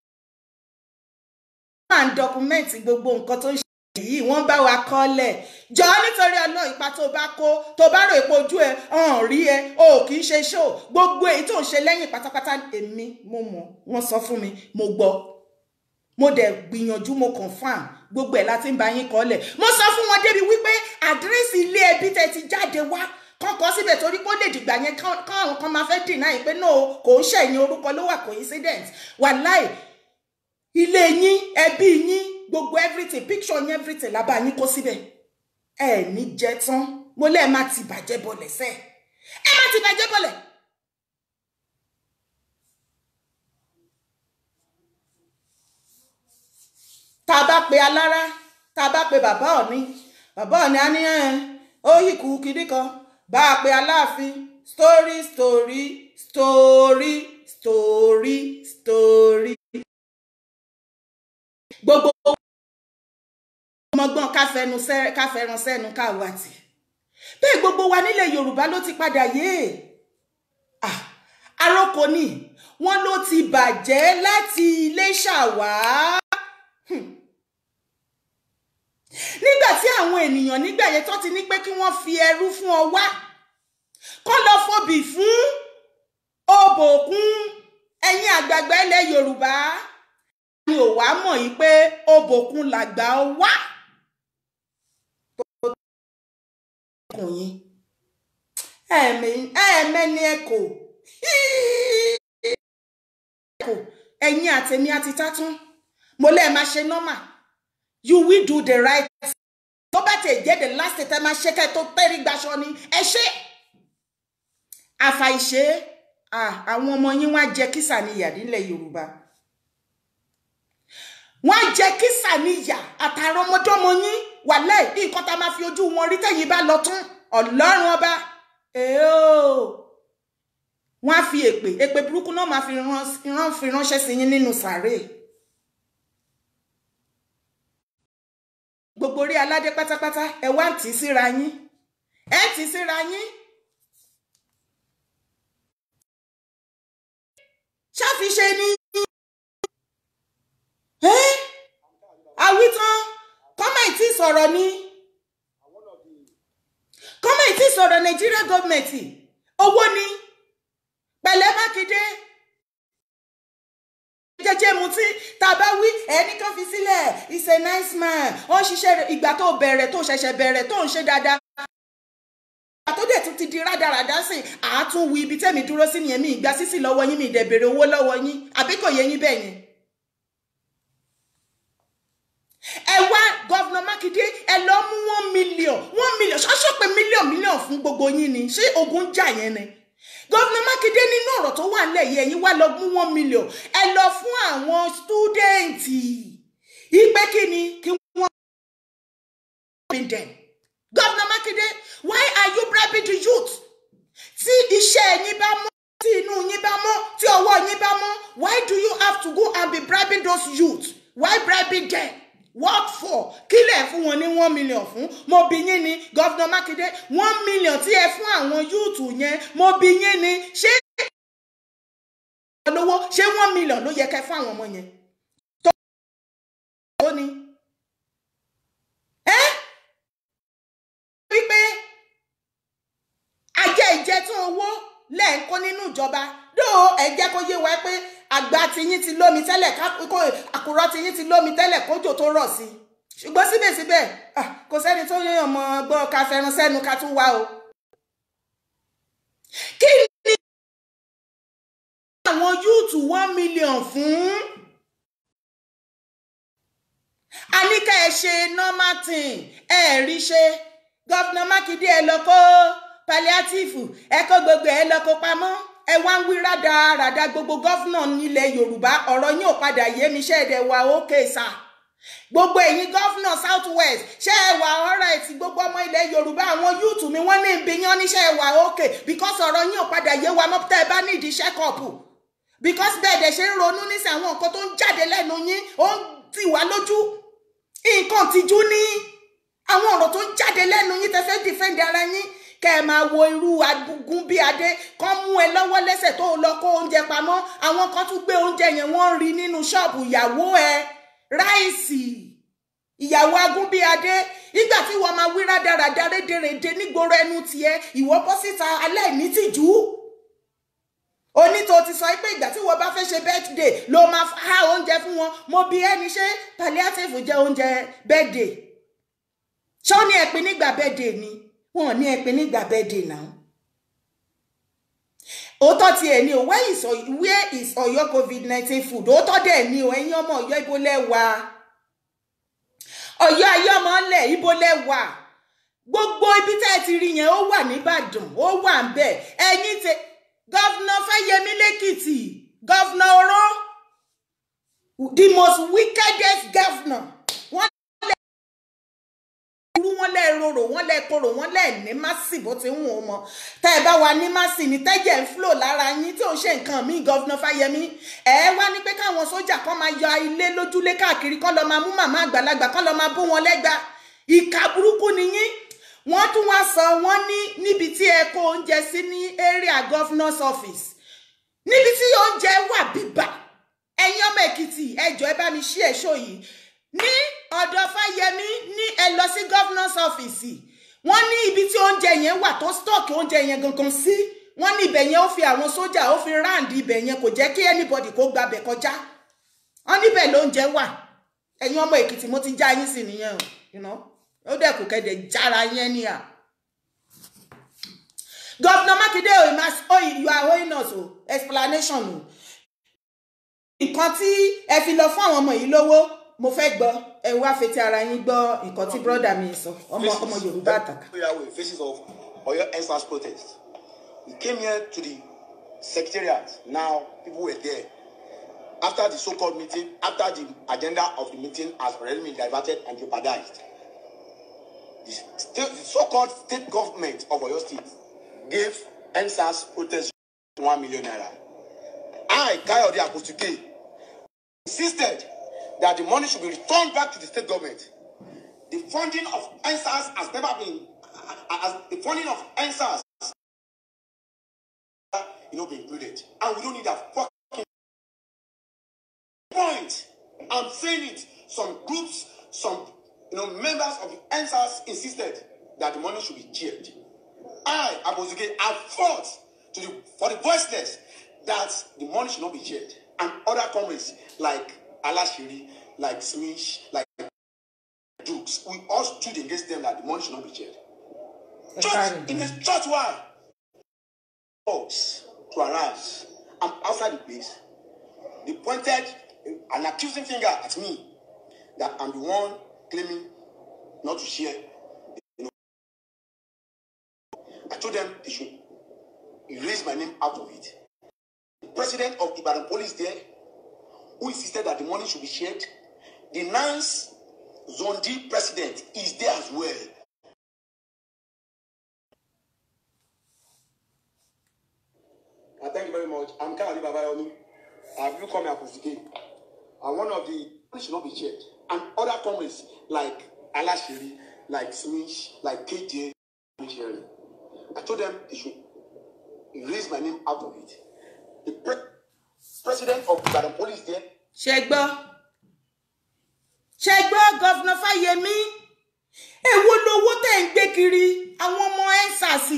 máa ń dọkumẹ́ǹtì gbogbo nǹkan tó ń ṣe yìí, wọ́n bá wa kọ́lẹ̀ jọ nítorí Ọlọ́run. Ipa tó bá kó tó bá rò epo ojú ẹ hàn rí ẹ o kì í ṣe ṣó gbogbo èyí tó ń ṣe lẹ́yìn pátápátá èmi mo mọ̀, wọ́n sọ fún mi, mo gbọ́, mo dẹ̀ gbìyànjú, mo confirm gbogbo ẹ̀ láti ń bá yín kọ́lẹ̀. Mo sọ fún wọn débi wípé àdírẹ́sì ilé ẹbí tẹ́ ti jáde wá kọ́kọ́ síbẹ̀ torí pé ó lè dìgbà yẹn káwọn kan máa fẹ́ deny pé no kò ń ṣẹ̀yìn orúkọ ló wà coincident. Wàláì ilé yín ẹbí yín gbogbo everything picture yín everything lábá yín kó síbẹ̀. Ẹ ní jẹ tán, mo lẹ́ẹ̀ má ti bàjẹ́ bọlẹ̀ sẹ́, ẹ má ti bàjẹ́ bọlẹ̀. Tá bá pe alára, tá bá pe bàbá Ọọ̀ni, bàbá Ọọ̀ni á ní ó yìí kú kinní kan, bá a pe Aláàfin, story story story story story. Gbogbo ọmọgbọ́n ká fẹran sẹ́nu ká wà tì. Bẹ́ẹ̀ gbogbo wa nílẹ̀ Yorùbá ló ti padà yé. Àròkọ ni wọ́n ló ti bàjẹ́ láti Iléṣà wá. Nígbà tí àwọn ènìyàn nígbà yẹn tó ti ní pé kí wọ́n fi ẹrú fún ọ wá, kọ́ lọ fobì fún Obòkun, ẹ̀yin àgbààgbà ilẹ̀ Yorùbá ni ò wá mọ̀ yìí pé Obòkun làgbà ọ wá. Ẹ̀ẹ̀mẹ́ni ẹ kò ẹ̀yin àtẹ̀mí àti tátún mo lẹ́ẹ̀ máa ṣe normal. You will do the right thing. Tó bá tẹ̀ jẹ́ the last thing tẹ́ máa ṣe kẹ́ tó tẹ́rí gbaṣọ ni ẹ ṣe. Àfàìṣe àwọn ọmọ yín wá jẹ kísà níyà nílẹ̀ Yorùbá. Wọ́n jẹ kísà níyà àtàrà ọmọdọ́mọ yín wàláì nǹkan tá a máa fi ojú wọn rí tẹ̀yìn bá lọ tán Ọlọ́run ọba. Wọ́n á fi èpè èpè burúkú náà máa fi ránṣẹ́ sí yín nínú sàárè. Gbogbo orí aládé pátápátá ẹ wá ń tì í síra yín, ẹ ń tì í síra yín. Ṣáfiṣe ni àwítán kọ́mẹ̀ntì sọ̀rọ̀ ni kọ́mẹ̀ntì sọ̀rọ̀ Nàìjíríà gọ́ọ̀mẹ̀ntì owó ni pẹ̀lẹ́ Mákindé jẹjẹ mutí tá a bá wí ẹni kan fi sílẹ̀ he's a nice man, ó ń ṣiṣẹ́ ìgbà tó bẹ̀rẹ̀ tó ṣẹ̀ṣẹ̀ bẹ̀rẹ̀ tó ń ṣe dáadáa tó dẹ̀ tún ti di rádaràdá sí àátún wí ibi tẹ́mi dúró sí nìyẹn. Mi ìgbà sísì lọ́wọ́ yín, mi ìdẹ̀ bèrè owó lọ́wọ́ yín, àbí kò yé yín bẹ́ẹ̀ yẹn. Ẹ wá gọ́vnà Mákindé ẹ lọ mú 1 million 1 million ṣọ́ṣọ́ pé mílíọ̀nù mílíọ̀nù fún gbogbo yín ni, ṣé ogun ń jà yẹn ni? Gọ́vnà Mákindé nínú ọ̀rọ̀ tó wà nílẹ̀ yìí, ẹ̀yin wá lọ mú 1 million ẹ lọ fún àwọn student ìpè kí ni kí wọ́n them. Gọ́vnà Mákindé, why are you bribing the youth? Tí iṣẹ́ yín bá mọ́, tí inú yín bá mọ́, tí ọwọ́ yín bá mọ́, why do you have to go and be bribing those youth? Why bribing them? What for? Kí lẹ̀ fún wọn ní 1 million fún? Mo bi yín ni, Gọ́vnà Mákindé, 1 million tí ẹ fún àwọn youth yẹn, mo bi yín ni, ṣé lówó ṣé 1 million ló yẹ kẹ́ fún àwọn ọmọ yẹn? Tó ní. Ẹ́ wípé ajẹ́ ìjẹ́tún owó lẹ́ ń kó nínú ìjọba dóò, ẹ jẹ́ kó yé wa pé àgbà tiyín ti lómi tẹ́lẹ̀, àkùrọ̀ tiyín ti lómi tẹ́lẹ̀ kójò tó rọ̀ sí, ṣùgbọ́n síbẹ̀síbẹ̀ kò sẹ́ni tó yéèyàn mọ́ gbọ́ ká fẹran sẹ́nu ká tún wá o. Kí ni àwọn youth 1 million fún? A ní ká ẹ ṣe normal thing, ẹ rí ṣe. Governor Mákindé, ẹ lọ kó palliative, ẹ kó gbogbo ẹ lọ kó pamọ́. Ẹ wá ń wí rádaràda gbogbo governor nílẹ̀ Yorùbá, ọ̀rọ̀ yín ò padà yé mi. Ṣé ẹ̀dẹ̀ wà ókè sà? Gbogbo ẹ̀yin governor South West, ṣé ẹ wà alright? Gbogbo ọmọ ilẹ̀ Yorùbá, àwọn youth mi, wọ́n ní ibi yan ní, ṣé ẹ wà ókè? Because ọ̀rọ̀ yín ò padà yé wa mọ́ tẹ́ ẹ bá ní ìdí check up, because bẹ́ẹ̀ dẹ̀ ṣe ń ronú nísìn, àwọn nǹkan tó ń jáde lẹ́nu yín ó ń tì wá lójú. Nǹkan tìjú ní àwọn ọ̀rọ̀ tó ń jáde lẹ́nu yín. Tẹ́ fẹ́ defend ara yín, kẹ́ ẹ máa wo irú agungun bí adé kán mú ẹ lọ́wọ́ lẹ́sẹ̀ tó lọ kó oúnjẹ pamọ́. Àwọn kan tún gbé oúnjẹ yẹn, wọ́n ń rí nínú ṣọ́ọ̀bù ìyàwó ẹ, rice ìyàwó Agúnbíadé. Nígbà tí wọ́n máa wí rádaràda rédèrèdè nígboro ẹnu tiẹ̀, ìwọ bọ́ síta aláìní tìjú. Onítò ti sọ pé ìgbà tí wọ́n bá fẹ́ ṣe birthday ló máa há oúnjẹ fún wọn. Mo bi ẹni, ṣé palliative jẹ́ oúnjẹ birthday? Ṣọ́ ní ẹ̀pin nígbà birthday ni? Wọn ní ẹ̀pin nígbà birthday náà. Òótọ́ ti ẹ̀ ní o. Where is Ọ̀yọ́ COVID-19 food? Òótọ́ dẹ̀ ní o. Ẹ̀yin ọmọ Ọ̀yọ́, ibo lẹ wà? Ọ̀yọ́ ayé ọmọ ńlẹ̀, ibo lẹ wà? Gbogbo ibi tẹ́ ẹ ti rí yẹn, ó wà nìbàdàn, ó wà ń bẹ̀. Ẹ̀yin tẹ Governor Fáyẹmí lẹ́kìtì, Governor Oró, the most wickedest governor, wọ́n lè irú, wọ́n lè rorò, wọ́n lè korò, wọ́n lè ní másì bó ti ń wọ̀n mọ́. Tẹ́ ẹ bá wa ní másì ní tẹ́jẹ̀ ń flow lára yín tí ò ń ṣe nǹkan míì. Governor Fáyẹmí, ẹ wá ní pé káwọn sójà kan máa yọ ilé lójúlé káàkiri, kán lọ máa mú màmá àgbàlagbà, kán lọ máa bú wọn lẹ́gba. Ìkà burúkú ni yín. Wọ́n tún wá sọ, wọ́n ní níbi tí ẹ kó oúnjẹ sí ní area governor's office, níbi tí oúnjẹ wà bíbà. Ẹ̀yin ọmọ Èkìtì, ẹ jọ̀ọ́, ẹ bá mi ṣí ẹ̀ṣọ́ yìí ní ọ̀dọ̀ Fáyẹmí ní. Ẹ lọ sí governor's office, wọ́n ní ibi tí oúnjẹ yẹn wà, tó stock oúnjẹ yẹn gangan sí, wọ́n ní ibẹ̀ yẹn, ó fi àwọn sójà, ó fi round ibẹ̀ yẹn, kò jẹ́ kí anybody kó gbabẹ̀ kọjá. Wọ́n níbẹ̀ lóúnjẹ wà. Ẹ̀yin ọmọ Èkìtì, mo ti já yín sí nìyẹn o. Ó dẹ̀ kò kẹ́dẹ̀ jára yẹn ní à. Governor Makinde, o, you are owing us o explanation o. Nǹkan tí ẹ fi lọ fún àwọn ọmọ yìí lówó, mo fẹ́ gbọ́. Ẹ wá fetí ara yín gbọ́ nǹkan tí brother mi sọ, ọmọ Yorùbá àtàkà. Faces of Oyo EndSARS protest. We came here to the secretariat. Now people were there. After the so-called meeting, after the agenda of the meeting has already been diverted and jeopardized, the so-called state government of Oyo State gave EndSARS protest ₦1 million. I, Kayode Aposuke, insisted that the money should be returned back to the state government. The funding of EndSARS has never been, as the funding of EndSARS, be included. And we don't need a fucking point. I'm saying it. Some groups, some members of the EndSARS insisted that the money should be shared. I, Aposuke, have fought for the voiceless that the money should not be shared. And other comrades like Alashiri, like Smith, like Dukes, we all stood against them that the money should not be shared. Just in a short while, folks to arise. I'm outside the place. They pointed an accusing finger at me that I'm the one claiming not to share. I told them they should erase my name out of it. The president of Ibadan Police there, who insisted that the money should be shared. The NANS Zone D president is there as well. Thank you very much. I'm Kayode Babayomi. I've you call me Aposike. I'm one of the should not be shared. And other comrades like Alashiri, like Smith, like KJ, sharing. I told them they should erase my name out of it. The president of Ibadan Police there. Ṣe gbọ́, ṣe gbọ́, Governor Fáyẹmí, èwo lowó tẹ̀ ń gbé kiri? Àwọn ọmọ EndSARS,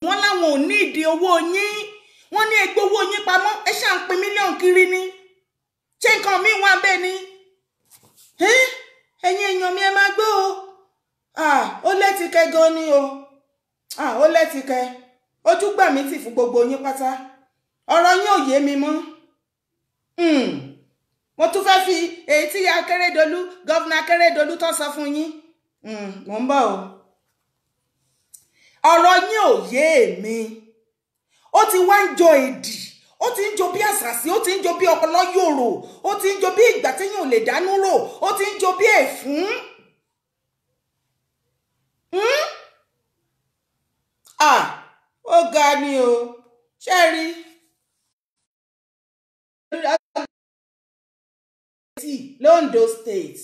wọ́n láwọn ò ní ìdí owó yín. Wọ́n ní ẹgbẹ́ owó yín pamọ́. Ẹ ṣáà ń pín mílíọ̀nù kiri ni. Ṣé nǹkan míì wà bẹ́ẹ̀ ni? Ẹ̀yin èèyàn mi, ẹ máa gbọ́ o. Ó lẹ́tìkẹ́ gan ni o. Ó lẹ́tìkẹ́. Ojú gbà mí tì fún gbogbo yín pátá. Ọ̀rọ̀ yín ò yé mi mọ́. Mo tún fẹ́ fi èyí tí Akérédolú, governor Akérédolú tó sọ fún yín. Mo ń bọ̀ o. Ọ̀rọ̀ yín ò yé mi. Ó ti wá ń jọ èdì, ó ti ń jọ bí àṣàsí, ó ti ń jọ bí ọpọlọ yòrò, ó ti ń jọ bí ìgbà téèyàn ò lè dánú rò, ó ti ń jọ bí èfún. Ah, ó ga ni o. Ṣé rí? L'Ondo State.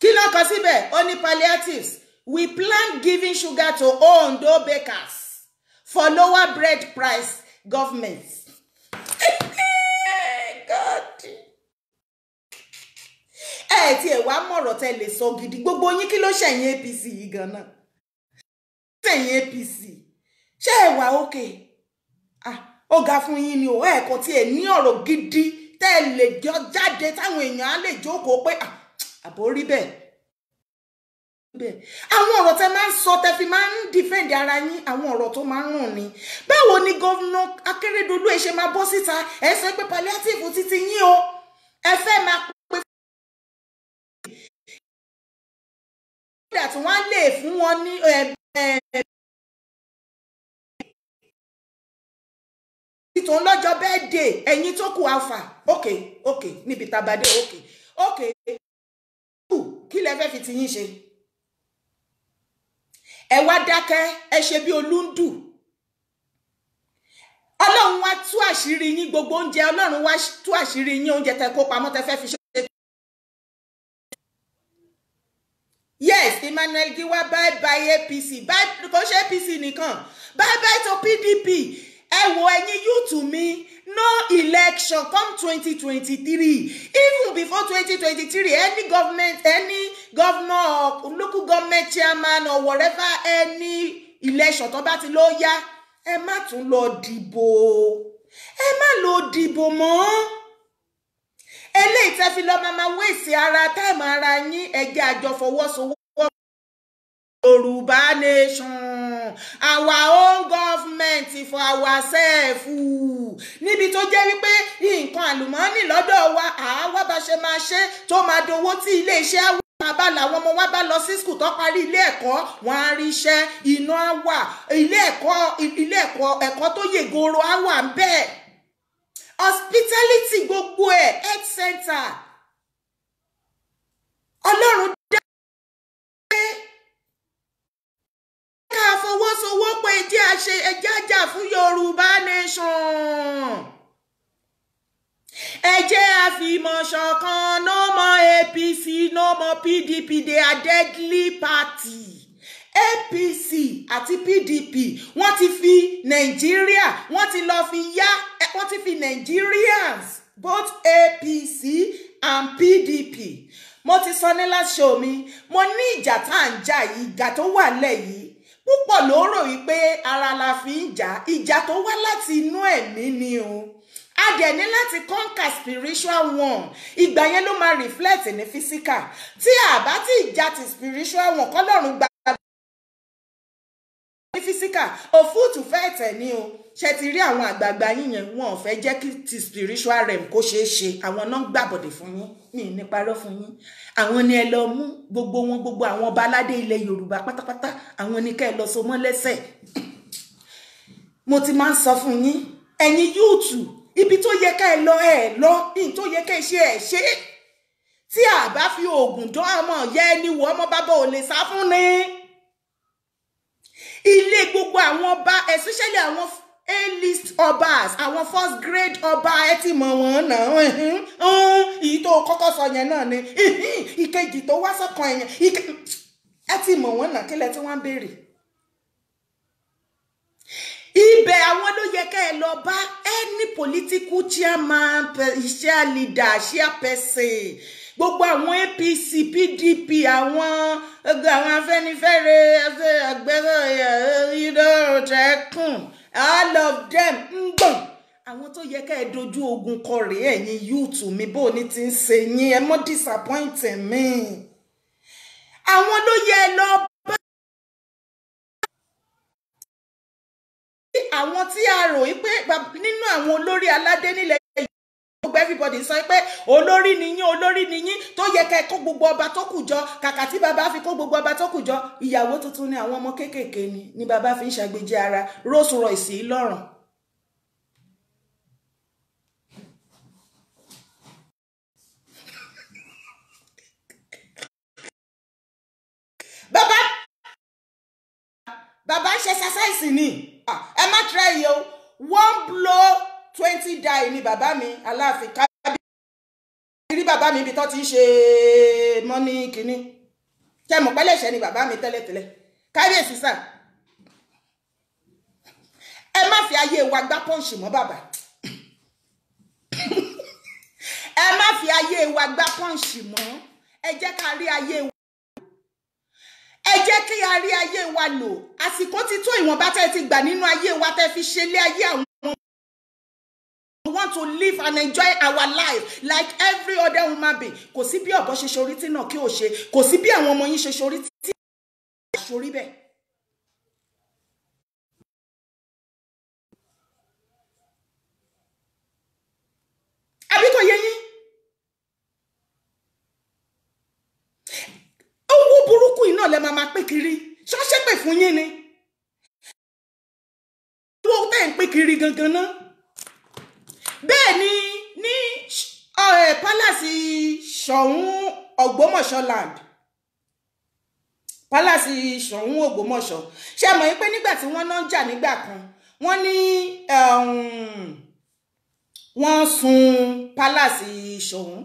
Kí ló kọ síbẹ̀? Ó ní palliatives. We plan giving sugar to Ondo bakers for lower bread price government. God. Ẹ ti ẹ̀ wá mọ̀rọ̀ tẹ́ lè sọ gidi. Gbogbo yín kí ló ṣẹ̀yìn APC yìí gan-an? Ṣẹ̀yìn APC. Ṣé ẹ wà okay? Ah, ó ga fún yín ni o. Ẹ kò tiẹ̀ ní ọ̀rọ̀ gidi tẹ́ ẹ lè jọ jáde táwọn èèyàn á lè jókòó pé àbò rí bẹ́ẹ̀. Àwọn ọ̀rọ̀ tẹ́ máa ń sọ tẹ́ fi máa ń defend ara yín, àwọn ọ̀rọ̀ tó máa ń rùn ni. Báwo ni gómìnà Akérédolú ẹ ṣe máa bọ́ síta ẹ sọ pé palliative títí yín o, ẹ fẹ́ máa pé tí wọ́n lè fún wọn ní tòun lọ́jọ́ birthday ẹ̀yin tó kù alpha. Ok ok, níbi tabadé. Ok ok, kí lẹ fẹ́ fi ti yín ṣe? Ẹ wá dákẹ́, ẹ ṣe bí olúndù. Ọlọ́run wá tú àṣírí yín, gbogbo oúnjẹ Ọlọ́run wá tú àṣírí yín, oúnjẹ tẹ kó pamọ́ tẹ fẹ́ fi ṣe. Yes, Emmanuel Giwa, bye bye APC, bye, kò ṣe APC nìkan, bye bye to PDP. Ẹ wo ẹ̀yin youth mi, no election come 2023. Even before 2023, any government, any governor or local government chairman or whatever, any election tó bá ti lọ yá, ẹ má tún lọ dìbò, ẹ má lọ dìbò mọ́. Eléyìí tẹ́ fi lọ máa wéèsì ara táìmù ara yín. Ẹ jẹ́ àjọ fọwọ́sowọ́pọ̀. Yorùbá nation, our own government for ourselves. Níbi tó jẹ́ wípé nǹkan àlùmọ́ọ́nì lọ́dọ̀ wa, àwa bá ṣe máa ṣe tó máa dowó tí iléeṣẹ́ á bá làwọn ọmọ wa bá lọ sí skul tó parí ilé ẹ̀kọ́, wọn á rí iṣẹ́, iná á wà, ilé ẹ̀kọ́ ẹ̀kọ́ tó yè goro á wà ń bẹ́ẹ̀, hospitality gbogbo ẹ̀, health center. Ọlọ́run dá ká fọwọ́sowọ́pọ̀, ẹjẹ́ àṣẹ, ẹjẹ́ àjà fún Yorùbá nation. Ẹ jẹ́ àfìmọ̀ ṣọ̀kan. No more APC, no more PDP, they are deadly party. APC àti PDP, wọ́n ti fi Nàìjíríà, wọ́n ti lọ fi yá, wọ́n ti fi Nigerians, both APC and PDP. Mo ti sọ ní last show mi, mo ní ìjà tá à ń jà yìí, ìjà tó wà lẹ̀ yìí, púpọ̀ ló rò wípé ara la fi ń jà. Ìjà tó wá láti inú ẹ̀mí ni o. A dẹ̀ ní láti conquer spiritual one. Ìgbà yẹn ló máa reflect ní physical. Tí a bá ti ìjà ti spiritual one, kọ́lọ́run gba ní physical, òfúùtù fẹ́ tẹ̀ ní o. Ṣe ti rí àwọn àgbààgbà yín yẹn, wọn ò fẹ́ jẹ́ kí ti spiritual realm kó ṣeé ṣe. Àwọn náà ń gbàbọ̀dẹ̀ fún yín, mi ní parọ́ fún yín. Àwọn ni ẹ lọ mú gbogbo wọn, gbogbo àwọn ọba aládé ilẹ̀ Yorùbá pátápátá, àwọn ni kẹ́ ẹ lọ so mọ́ lẹ́sẹ̀. Mo ti máa ń sọ fún yín, ẹ̀yin yúùtù, ibi tó yẹ ká ẹ lọ ẹ lọ, ibi tó yẹ ká ẹ ṣe ẹ ṣe. Tí a bá fi oògùn dán ọmọ yẹ ẹni wọ, ọmọ bàbá ò lè sá fún ni. Ilé gbogbo àwọn ọba, especially àwọn A-list obas, àwọn first grade ọba, ẹ ti mọ̀ wọ́n náà. Èyí tó kọ́kọ́ sọ yẹn náà ni ìkejì tó wá sọ́kàn ẹ̀yẹn, ẹ ti mọ̀ wọ́n náà, kílẹ̀ tí wọ́n ń béèrè. Ibẹ̀ àwọn ló yẹ ká ẹ lọ bá. Any political chairman, chair leader, chairperson, gbogbo àwọn APC, PDP, àwọn Afẹ́nifẹ́re, Ẹgbẹ́rẹ́ Ìdọ̀tẹ́kùn, all of them ń gbọ̀n. Àwọn tó yẹ ká ẹ dojú ogun kọ rèé. Ẹ̀yin yúùtù mi, bó ní ti ń ṣe yín, ẹ mọ́ disappoint mi. Àwọn ló yẹ ẹ lọ bá. Àwọn tí a rò wípé nínú àwọn olórí aládé nílẹ̀ gbogbo everybody sọ pé olórí ni yín, olórí ni yín, tó yẹ kẹ́ kó gbogbo ọba tó kù jọ. Kàkà tí bàbá fi kó gbogbo ọba tó kù jọ, ìyàwó tuntun ni àwọn ọmọ kéékèèké ni bàbá fi ń ṣàgbéjì ara Rolls Royce lọ́rùn. Bàbá ń ṣe exercise ni, ẹ má try yìí o. 1 blow 20 die ni bàbá mi Aláàfin kábíyèsí. Rí bàbá mi ibi tó ti ń ṣe mọ́ní kínní, ṣe mọ̀ pẹ́lẹ́ṣẹ̀ ni bàbá mi tẹ́lẹ̀tẹ́lẹ̀. Kábíyèsí sà, ẹ má fi ayé wa gbá pọ́ǹsì mọ́ bàbá. Ẹ má fi ayé wa gbá pọ́ǹsì mọ́. Ẹ jẹ́ ká rí ayé wa, ẹ jẹ́ kí a rí ayé wa lò. Àsìkò ti tó, ìwọ̀nba tẹ́ ti gbà nínú ayé wa tẹ́ fi ṣe lé ayé àwọn. We want to live and enjoy our life like every other human being. Kò sí bí ọ̀bọ ṣe ṣorí tí náà kí o ṣe, kò sí bí àwọn ọmọ yín ṣe ṣorí tí ṣorí bẹ́ẹ̀. Àbí kò yé yín? Owó burúkú iná lẹ máa máa pín kiri. Ṣọ́ṣẹ́ pè fún yín ni. Owó tẹ́ ń pín kiri gangan náà. Bẹ́ẹ̀ ni ní palace Ṣọ̀ún Ògbómọ̀ṣọ́ land, palace Ṣọ̀ún Ògbómọ̀ṣọ́, ṣe mọ̀ pé nígbà tí wọ́n náà ń jà nígbà kan, wọ́n ní wọ́n sun palace Ṣọ̀ún.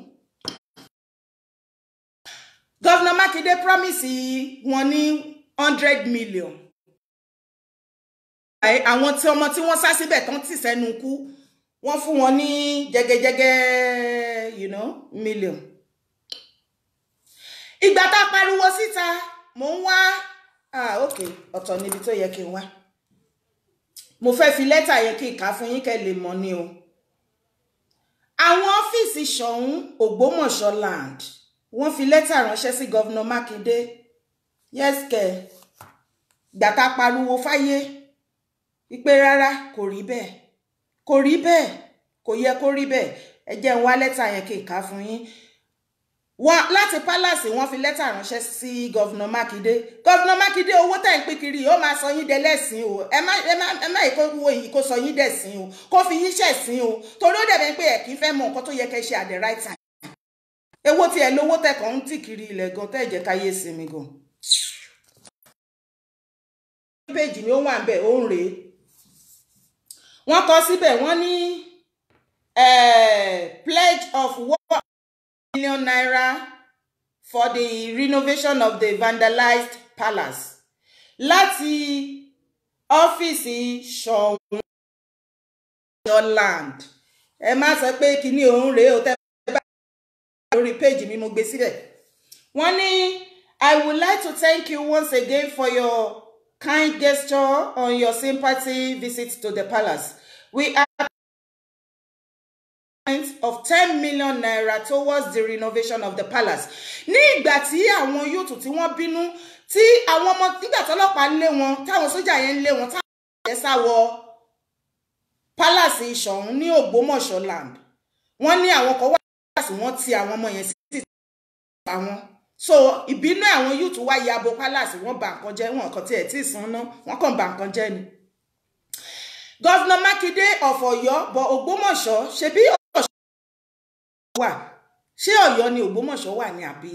Governor Makinde promise wọn ní 100 million. Àwọn tí ọmọ tí wọ́n sá síbẹ̀ tán tì sẹ́nu kú, wọ́n fún wọn ní jẹgẹjẹgẹ, you know, million. Ìgbà tá a pariwo síta, mò ń wá, ok, ọ̀tọ̀ níbi tó yẹ kí n wá. Mo fẹ́ fi lẹ́tà yẹn kí n kà fún yín kẹ́ lè mọ̀ ni o. Àwọn ọ́fíìsì Ṣọ̀ún Ògbómọ̀ṣọ́ land, wọ́n fi lẹ́tà ránṣẹ́ sí Governor Makinde. Yes kẹ́, ìgbà tá a pariwo fáyé wípé rárá kò rí bẹ́ẹ̀, kò rí bẹ́ẹ̀, kò yẹ kó rí bẹ́ẹ̀. Ẹ jẹ́ n wá lẹ́tà yẹn kí n kà fún yín. Wọ́n láti palace wọ́n fi lẹ́tà ránṣẹ́ sí Governor Makinde. Governor Makinde, owó tẹ̀ ń pín kiri ó máa sọ yín dẹlẹ́sìn o. Ẹ má ìkó wo yìí kó sọ yín dẹ̀sìn o, kó fi yín ṣẹ̀sìn o, torí ó dẹ̀bẹ̀ pé ẹ̀ kì í fẹ́ mọ nǹkan tó yẹ kẹ́ ṣe at the right time. Ewó tí ẹ lówó tẹ̀kọ̀ ń tì kiri ilẹ̀ gan tẹ́ jẹ́ káyé sinmi gan. Péjì ni ó wà ń bẹ̀, ó ń rèé. Wọ́n kọ síbẹ̀, wọ́n ní pledge of 1 million naira for the renovation of the vandalized palace láti ọ́fíìsì Ṣọ̀ún land. Ẹ má sọ pé kíní òun rèé o, tẹ́ bá lórí péjì mi mo gbé síbẹ̀. Wọ́n ní I would like to thank you once again for your kind gesture on your sympathy visit to the palace. We are of 10 million naira towards the renovation of the palace. Ní ìgbà tí àwọn yóòtù tí wọ́n bínú, tí àwọn ọmọ nígbà tọ́lọ́pàá lé wọn, táwọn sójà yẹn lé wọn, táwọn yẹn sá wọ palace Ṣọ̀ún ní Ògbómọ̀ṣọ́ land. Wọ́n ní àwọn kan wà palace, wọ́n ti àwọn ọmọ yẹn sí àwọn. So ìbínú àwọn yóòtù wá ya bo palace, wọ́n bà nǹkan jẹ́, wọn kàn tiẹ̀ tí ì san ná, wọ́n kàn bà nǹkan jẹ́ ni. Governor Makinde of Ọ̀yọ́, but Ògbómọ̀ṣọ́, ṣebí Ọ̀ṣun wà, ṣé Ọ̀yọ́ ni Ògbómọ̀ṣọ́ wà ní àbí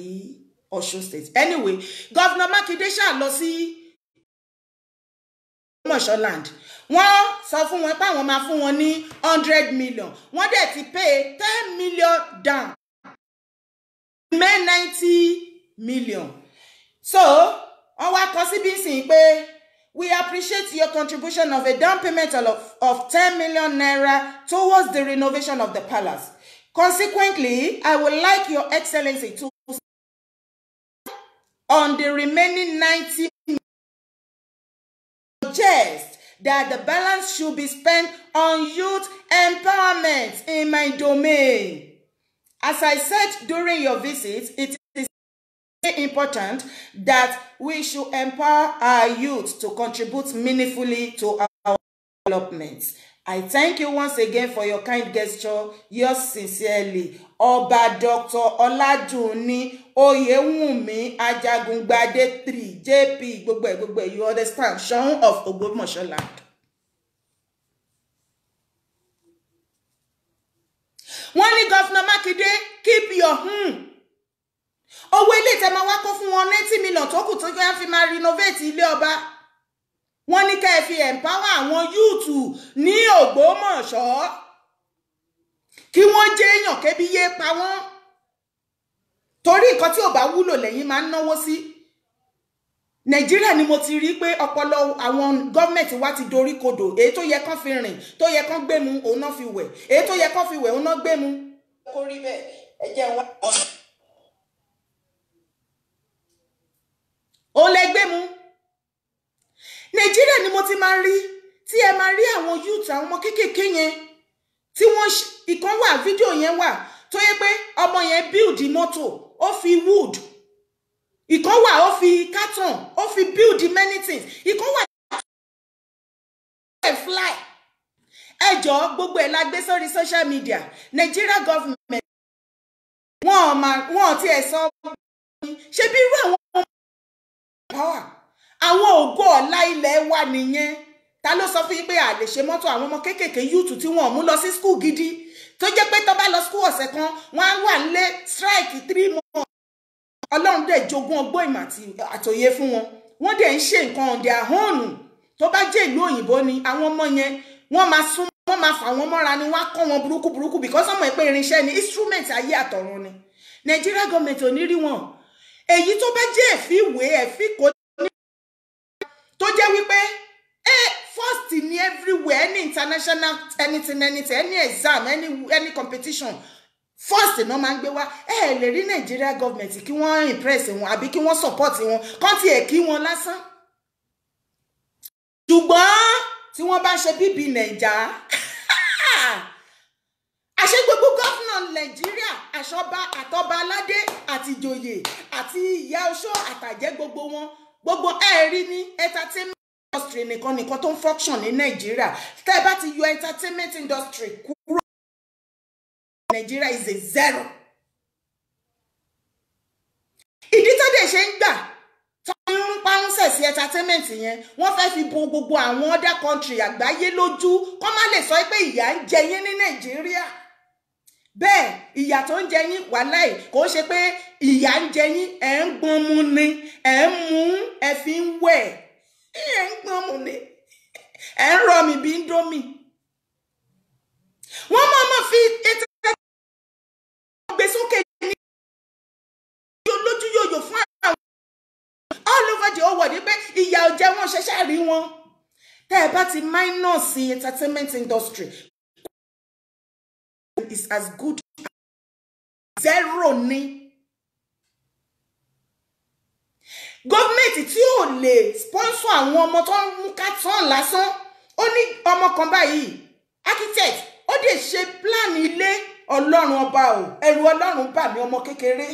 Ọ̀ṣun state? Anyway, Governor Makinde ṣáà lọ sí Ògbómọ̀ṣọ́ land. Wọ́n sọ fún wọn pé àwọn máa fún wọn ní 100 million. Wọ́n dẹ̀ ti pay 10 million down, remain 90 million. So wọ́n wá kọ síbí sìn pé we appreciate your contribution of a down payment of 10 million naira towards the renovation of the palace. Consequently, I would like your excellency to on the remaining 90 million suggest that the balance should be spent on youth empowerment in my domain. As I said during your visit, it is important that we should empower our youth to contribute meaningfully to our development. I thank you once again for your kind gesture. Yours sincerely, Ọba Dr. Ọládùnní Oyèwùnmí Ajagungbadé 3 JP gbogbo ẹ̀ gbogbo ẹ̀, you understand, Ṣọ̀ún of Ògbómọ̀ṣọ́ land. Wọ́n ní Governor Mákindé, keep your owó ilé tẹ́ máa wá kó fún wọn 90 million tó kù tó kí wọ́n fi máa renovate ilé ọba. Wọ́n ní ká ẹ fi empower àwọn yúùtù ní Ògbómọ̀ṣọ́ kí wọ́n jẹ́ èèyàn kébi yé pa wọ́n, torí nǹkan tí ò bá wúlò lẹ́yìn máa ń náwó sí. Nàìjíríà ni mo ti rí pé ọpọlọ àwọn gọ́ọ̀mẹ̀ntì wa ti dorí kodò. Èyí tó yẹ kán fi rìn, tó yẹ kán gbé mu, òun náà fi wẹ̀. Èyí tó yẹ kán fi wẹ̀, òun náà gbé mu. Kó rí bẹ́ẹ̀, ẹ jẹ́ wá. Òun lẹ gbé mu. Nàìjíríà ni mo ti máa rí tí ẹ máa rí àwọn youth, àwọn ọmọ kéékèèké yẹn tí wọ́n ìkan wà, fídíò yẹn wà tó yẹ pé ọmọ yẹn build mọ́tò, ó fi wood. Ìkan wà, ó fi carton, ó fi build many things. Ìkan wà fly. Ẹ jọ̀ọ́, gbogbo ẹ̀ la gbé sórí social media. Nigeria government wọn ti ẹ̀ sọ ṣe bí irú àwọn power àwọn ògo ọ̀la ilẹ̀ wa nìyẹn. Ta ló sọ fún yín pé a lè ṣe mọ́tò? Àwọn ọmọ kéékèèké youth tí wọ́n mú lọ sí school gidi, tó jẹ́ pé tó bá lọ school ọ̀sẹ̀ kan, wọ́n á wà nílé strike 3 months. Ọlọ́run dẹ̀ jogún ọgbọ́n ìmọ̀ àtòye fún wọn. Wọ́n dẹ̀ ń ṣe nǹkan on their own. Tó bá jẹ́ ìlú òyìnbó ni àwọn ọmọ yẹn, wọ́n máa sún, wọ́n máa fà wọ́n mọ́ra ni, wọ́n á kọ́ wọn burúkú burúkú, because ọmọ ìpè irinṣẹ́ ni, instrument ayé àtọ̀run ni. Nigeria government ò ní rí wọn. Èyí tó bá jẹ́ ẹ̀fíwé ẹ̀fí kò ní, tó jẹ́ wípé first ní everywhere, any international anything anything, any exam, any competition, first náà máa ń gbé wá. Ẹ lè rí Nigeria government kí wọ́n impress wọn àbí kí wọ́n support wọn, kán tiẹ̀ kí wọn lásán. Ṣùgbọ́n tí wọ́n bá ṣe bíbí Nàìjà, àṣẹ gbogbo gọ́fúnà Nàìjíríà, àṣọba àtọba aládé àti ìjòyè àti ìyá oṣó àtàjẹ́, gbogbo wọn, gbogbo ẹ rí ní entertainment industry nìkan nìkan tó ń function ní Nàìjíríà. Tẹ́ ẹ bá ti yọ entertainment industry kúrò, Nigeria is a zero. Ìdí tó dẹ̀ ṣe ń gbà tó ń parúnṣẹ̀ sí entertainment yẹn, wọ́n fẹ́ fi bo gbogbo àwọn other country àgbáyé lójú, kó má lè sọ pé ìyà ń jẹ yín ní Nàìjíríà. Bẹ́ẹ̀ ìyà tó ń jẹ yín, wàláì kò ṣe pé ìyà ń jẹ yín, ẹ̀ ń gbọ́n mu ni, ẹ̀ ń mú, ẹ̀ fi ń wẹ̀, ẹ̀ ń gbọ́n mu ni, ẹ̀ ń rọ mi bí ń dómi. Wọ́n mọ̀ mọ̀ fi entertainment gbé sókè ní lójú yòyò fún àwọn all over the whole world pé ìyà ò jẹ wọ́n, ṣẹ̀ṣẹ̀ rí wọn. Tẹ́ ẹ bá ti minus entertainment industry is as good as zero ni. Gọ́ọ̀mẹ̀ntì tí ò lè sponsor àwọn ọmọ tó ń mú carton lásán. Ó ní ọmọ kan báyìí, architect, ó dẹ̀ ṣe plan ilé. Ọlọ́run ọba o, ẹ̀rù Ọlọ́run bà mí, ọmọ kékeré.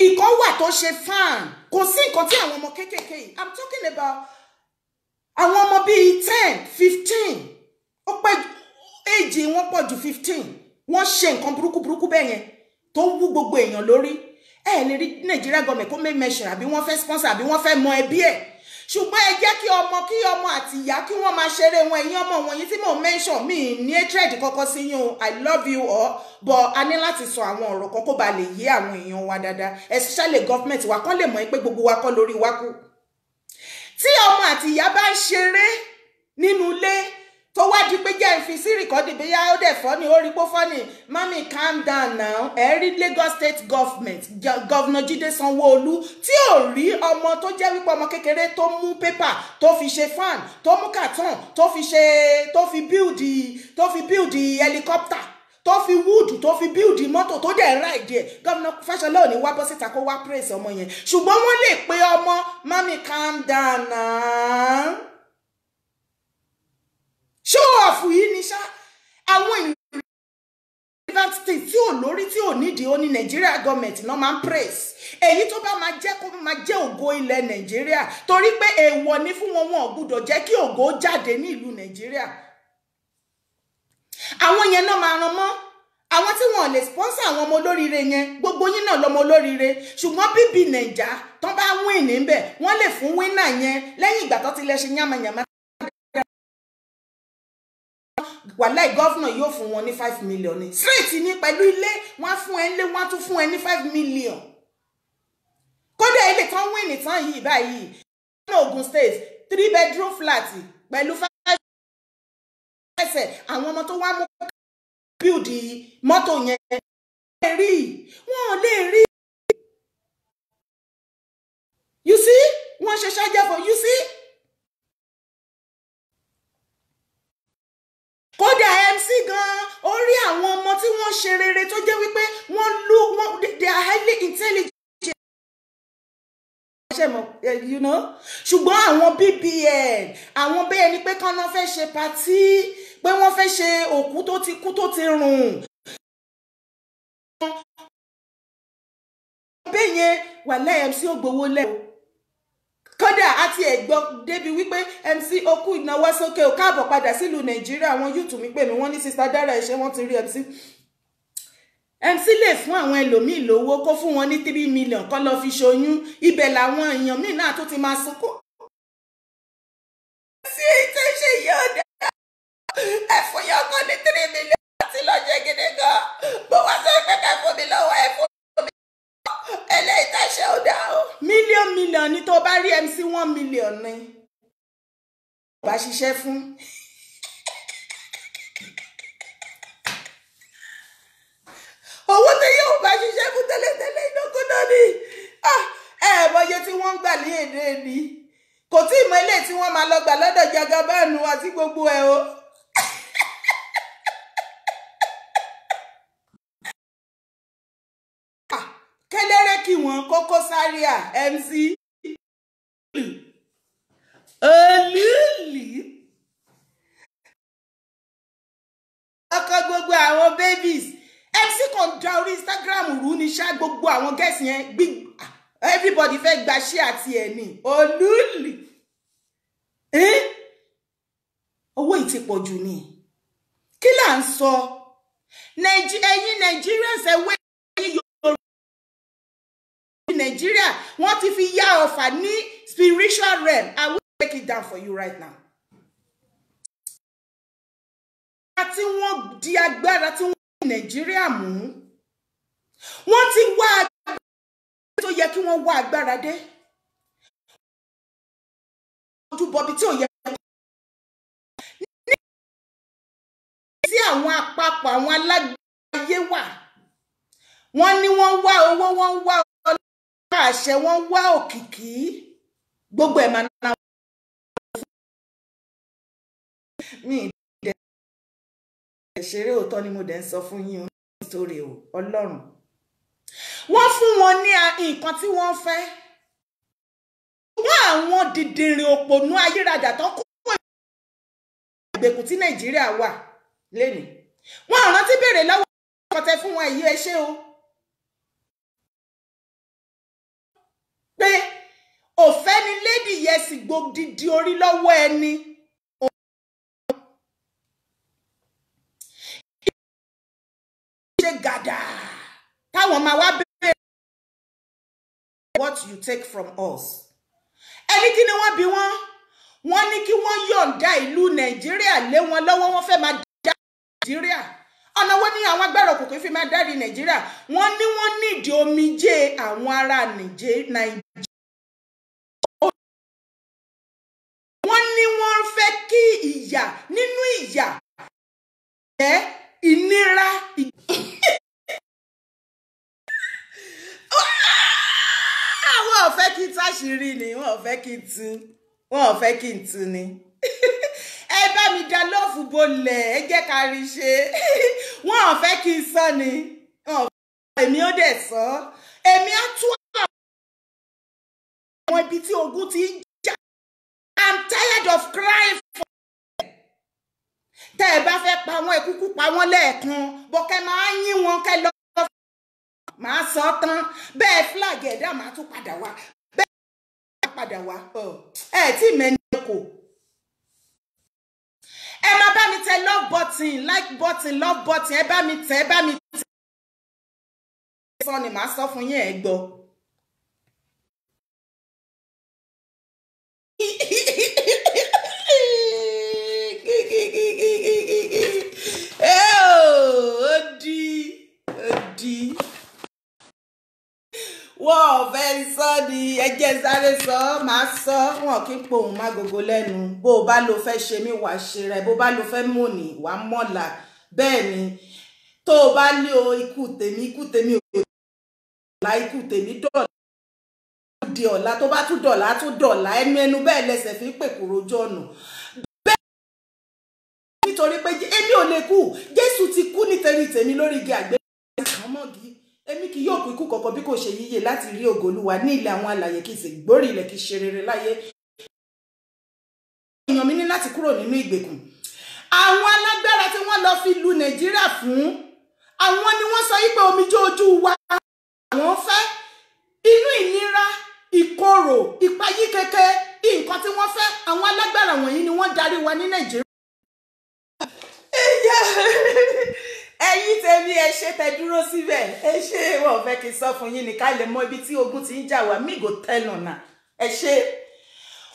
Ìkan wà tó ṣe fan. Kò sí nǹkan tí àwọn ọmọ kékeré yìí, I'm talking about àwọn ọmọ bíi 10, 15, ó pẹ́ èjì wọn pọ̀ ju 15, wọ́n ṣe nǹkan burúkú burúkú bẹ́ẹ̀ yẹn tó wú gbogbo èèyàn lórí. Ẹ lè rí Nigeria government kó make mention àbí wọ́n fẹ́ sponsor àbí wọ́n fẹ́ mọ ẹbí ẹ̀. Ṣùgbọ́n ẹ jẹ́ kí ọmọ kí ọmọ àti ìyá kí wọ́n máa ṣeré wọn. Ẹ̀yin ọmọ wọ̀nyí tí mò ń mention, mi ní hatred kọ́kọ́ sí yín o, I love you all, but a ní láti sọ àwọn ọ̀rọ̀ kan kó ba lè yé àwọn èèyàn wa dáadáa, especially government wa, kọ́ lè mọ̀ pé gbogbo wa kọ́ lórí wa kú. Tí ọmọ àti ìyá bá ń ṣeré nínú ilé, tó wá di pé jẹ́ ìfi sí record bóyá ó dẹ̀ funny, ó rí pé funny, mami calm down now. Ẹ rí Lagos State Government, Governor Jídé Sanwó-Olú, tí ò rí ọmọ tó jẹ́ wípé ọmọ kékeré tó mú pépà tó fi ṣe fan, tó mú carton tó fi ṣe, tó fi build helicopter, tó fi wood tó fi build mọ́tò, tó dẹ̀ ride ẹ̀, Governor Fáṣọlá ò ní wá bọ́ síta kó wá praise ọmọ yẹn. Ṣùgbọ́n wọ́n lè pe ọmọ, mami calm down now. Show off yìí ni ṣá. Àwọn irrelevant things tí ò lórí tí ò nídìí, ó ní Nigeria government náà máa ń praise. Èyí tó bá máa jẹ́ kó máa jẹ́ ògo ilẹ̀ Nàìjíríà, torí pé èèwọ̀ ni fún wọn, wọn ò gbúdọ̀ jẹ́ kí ògo jáde ní ìlú Nàìjíríà. Àwọn yẹn náà máa ran mọ́. Àwọn tí wọn lè sponsor àwọn ọmọ olóríire yẹn, gbogbo yín náà lọmọ olóríire. Ṣùgbọ́n BB Naija tán bá win níbẹ̀, wọ́n lè fún winner yẹn lẹ́yìn ìgbà tó ti lè ṣe yánmayànmá. Wàláì gọ́fúnà yóò fún wọn ní 5 million ní straight ní pẹ̀lú ilé, wọ́n á fún ẹ nílé, wọ́n á tún fún ẹ ní 5 million. Kódà ilé tán win tán yìí báyìí ní Ogun State, 3 bedroom flat pẹ̀lú 5 ẹsẹ̀ àwọn ọmọ tó wá mú build mọ́tò yẹn rí, wọ́n lè rí. You see, wọ́n ṣe ṣáájá for you see. Kódà MC gan ó rí àwọn ọmọ tí wọ́n ṣe rere tó jẹ́ wípé wọ́n look, wọ́n they are highly intelligent. You know, ṣùgbọ́n àwọn BBN, àwọn bẹ́ẹ̀ ni pé kán náà fẹ́ ṣe patí, pé wọ́n fẹ́ ṣe òkú tó ti kú tó ti rùn. Bẹ́ẹ̀ yẹn wà láì MC ó gbowó lẹ́ o. Kódà àti ẹ̀gbọ́n débi wípé MC okú ìnáwó sókè ò káàbọ̀ padà sílùú Nàìjíríà. Àwọn yúùtù mi pè mí, wọ́n ní Sister Dara ẹ̀ṣẹ̀ wọ́n ti rí MC. MC lè fún àwọn ẹlòmíì lówó, kó fún wọn ní 3 million kó lọ fi ṣoyún. Ibẹ̀ làwọn èèyàn míì náà tó ti máa sunkún. Sí ètò ìṣe yóò dá ẹ fún yọ kan ní 3 million àti lọ́jọ́ gidi gan. Bó wá sọ pé ká fún mi lọ́wọ́, ẹ fún mi eléyìí tá ṣe ò dá o. Mílíọ̀nù ni tó bá rí MC 1 million ni bá ṣiṣẹ́ fún. Owó tí yóò bá ṣiṣẹ́ fún tẹ́lẹ̀tẹ́lẹ̀ ìdókòdó ni ẹ mọye tí wọ́n ń gbà ní èdè ni kò tí ì mọ ilé tí wọ́n máa lọ gbà lọ́dọ̀ Jagabánu àti gbogbo ẹ̀ o. Kéléré kí wọ́n Koko Zaria MC olúùlì ọkọ gbogbo àwọn babies. MC kan da orí Instagram rú ní ṣá, gbogbo àwọn guest yẹn gbí, everybody fẹ́ gba ṣé àti ẹ̀ ní olúùlì. Owó yìí ti pọ̀ jù ni, kí là ń sọ? Ẹ̀yin Nigerians ẹ wé ẹ̀yin Yorùbá Nàìjíríà, wọ́n ti fi yá ọfà ní spiritual realm. I will break it down for you right now. Tí wọ́n di agbára tí wọ́n Nàìjíríà mú, wọ́n ti wá agbára tó yẹ kí wọ́n wá agbára dé ojú bọbi tí ò yẹ ní tí àwọn àpapọ̀ àwọn alágbáyé wà. Wọ́n ní wọ́n wá owó, wọ́n wá ọlọ́pàá àṣẹ, wọ́n wá òkìkí, gbogbo ẹ̀ máa ná mi ṣeré. Òótọ́ ni mo dẹ̀ ń sọ fún yín nítorí o Ọlọ́run. Wọ́n fún wọn ní nǹkan tí wọ́n fẹ́. Wọ́n àwọn dìndìnrìn òpònú ayérajà tó kó ìgbèkùn tí Nàìjíríà wà lẹ́nu. Wọ́n rántí béèrè lọ́wọ́ ọkọ̀ tẹ fún wọn èyí ẹ ṣé o. Pé òfẹ́ ni lady yẹn sì gbòdìdì orí lọ́wọ́ ẹni. Gàdà táwọn máa wá béèrè what you take from us. Ẹni kí ni wọ́n bí wọ́n? Wọ́n ní kí wọ́n yọ̀ǹda ìlú Nàìjíríà lé wọn lọ́wọ́, wọ́n fẹ́ máa dá Nàìjíríà. Ọ̀nà wo ni àwọn agbára òkùnkùn fi máa dárí Nàìjíríà? Wọ́n ní wọ́n nídìí omijé àwọn ará Nàìjíríà. Wọ́n ní wọ́n fẹ́ kí ìyà nínú ìyà ẹ̀ ìnira. Wọ́n ò fẹ́ kí n táṣìírí ni, wọ́n ò fẹ́ kí n tú, wọ́n ò fẹ́ kí n tú ni. Ẹ bá mi da lọ́ọ̀fù bolẹ̀, ẹ jẹ́ ká rí ṣe. Wọ́n ò fẹ́ kí n sọ ni, èmi ó dẹ̀ sọ. Èmi á tú àwọn ibi tí ogun ti ń jà. I'm tired of crying for them. Tẹ́ ẹ bá fẹ́ pa wọ́n, ẹ kúkú pa wọ́n lẹ́ẹ̀kan, bọ́kẹ́ máa ń yín wọn kẹ́ lọ. Màá sọ tán bẹ́ẹ̀ flag ẹ̀dá màá tún padà wá, bẹ́ẹ̀ padà wá. Ẹ tí mẹ́ni kò. Ẹ máa bá mi tẹ love button. button, like button, love button, ẹ bá mi tẹ̀, ẹ bá mi tẹ̀. Sọ ni màá sọ fún yín, ẹ gbọ́. Ó di wọ́n ò fẹ́ sọ ni, ẹjẹ́ sáré sọ, máa sọ. Wọn kì í pohùn má gogo lẹ́nu. Bó o bá lo fẹ́ ṣe mí, wàá ṣe rẹ. Bó o bá lo fẹ́ mọ̀nì, wàá mọ̀là. Bẹ́ẹ̀ ni, tó o bá lé o, ikú tèmi, ikú tèmi ò dọ̀la, ikú tèmi dọ̀la di ọ̀la, tó bá tún dọ̀la tún dọ̀la, ẹnu ẹnu bẹ́ẹ̀ lẹsẹ̀ fi ń pèkúrò ojú ọ̀nà. Bẹ́ẹ̀ nítorí pé èmi ò lè kú, Jésù ti kú nítorí tèmi lórí igi àgbélébùú. Èmi kì yóò kú ikú kankan bí kò ṣe yíyè láti rí ògo Olúwa ní ilẹ̀ àwọn alààyè, kì í sì gbórí ilẹ̀ kì í ṣe rere láyé. Èèyàn mi ní láti kúrò nínú ìgbèkùn. Àwọn alágbára tí wọ́n lọ fi lu Nàìjíríà fún, àwọn ni wọ́n sọ yí pé omijé ojú wa àwọn fẹ́. Inú ìnira, ìkorò, ìpayí keke, nǹkan tí wọ́n fẹ́, àwọn alágbára wọ̀nyí ni wọ́n darí wa ní Nàìjíríà. Ẹ̀yin tèmi, ẹ ṣé tẹ́ dúró síbẹ̀, ẹ ṣé. Wọ́n fẹ́ kí n sọ fún yín ní ká lè mọ ibi tí ogun ti ń jà wá. Mi go tell una. Ẹ ṣé.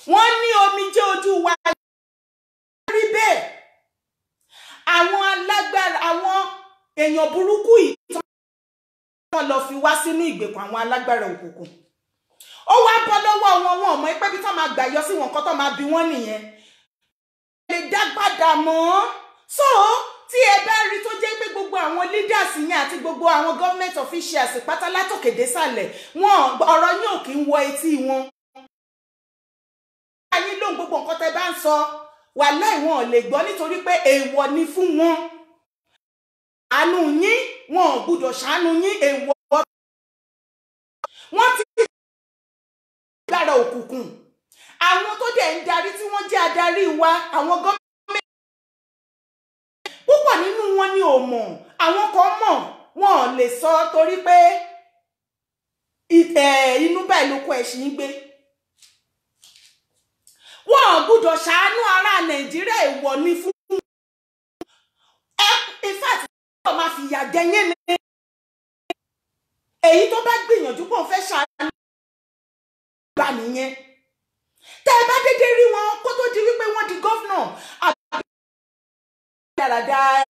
Wọ́n ní omijé ojú wa rí bẹ́ẹ̀. Àwọn alágbára, àwọn èèyàn burúkú yìí tán lọ fi wá sínú ìgbèkùn àwọn alágbára òkùnkùn. Ó wá bọ́ lọ́wọ́ wọn, wọn ò mọ̀ pé bí tán máa gbà yọ sí wọn, kọ́ tán máa bí wọ́n nìyẹn. Lè dá padà mọ́. So tí ẹ bá rí tó jẹ́ pé gbogbo àwọn leaders yẹn àti gbogbo àwọn government officials pátá látòkè désàlẹ̀, wọn ọ̀rọ̀ yín ò kí ń wọ etí wọn. Ayé lóhùn gbogbo nǹkan tẹ́ bá ń sọ, wàláì wọn ò lè gbọ́ nítorí pé èèwọ̀ ni fún wọn. Àánú yín, wọn ò gbúdọ̀ ṣàánú yín, èèwọ̀. Wọ́n ti gbára òkùnkùn. Àwọn tó dẹ̀ ń darí tí wọ́n jẹ́ adarí wa, àwọn gọ́ọ̀mẹ̀ntì púpọ̀ nínú wọn ni ò mọ̀, àwọn kan mọ̀, wọn ò lè sọ torí pé inú báyìí ló kó ẹṣin ń gbé. Wọn ò gbúdọ̀ ṣàánú ará Nàìjíríà, èèwọ̀ ni fún ẹ. In fact, wọ́n máa fìyà jẹ yín ni. Èyí tó bá gbìyànjú pé òun fẹ́ ṣàánú gbà nìyẹn. Tẹ́ ẹ bá dédé rí wọn kó tó di wípé wọ́n di gọ́fúnà àbí dáradára,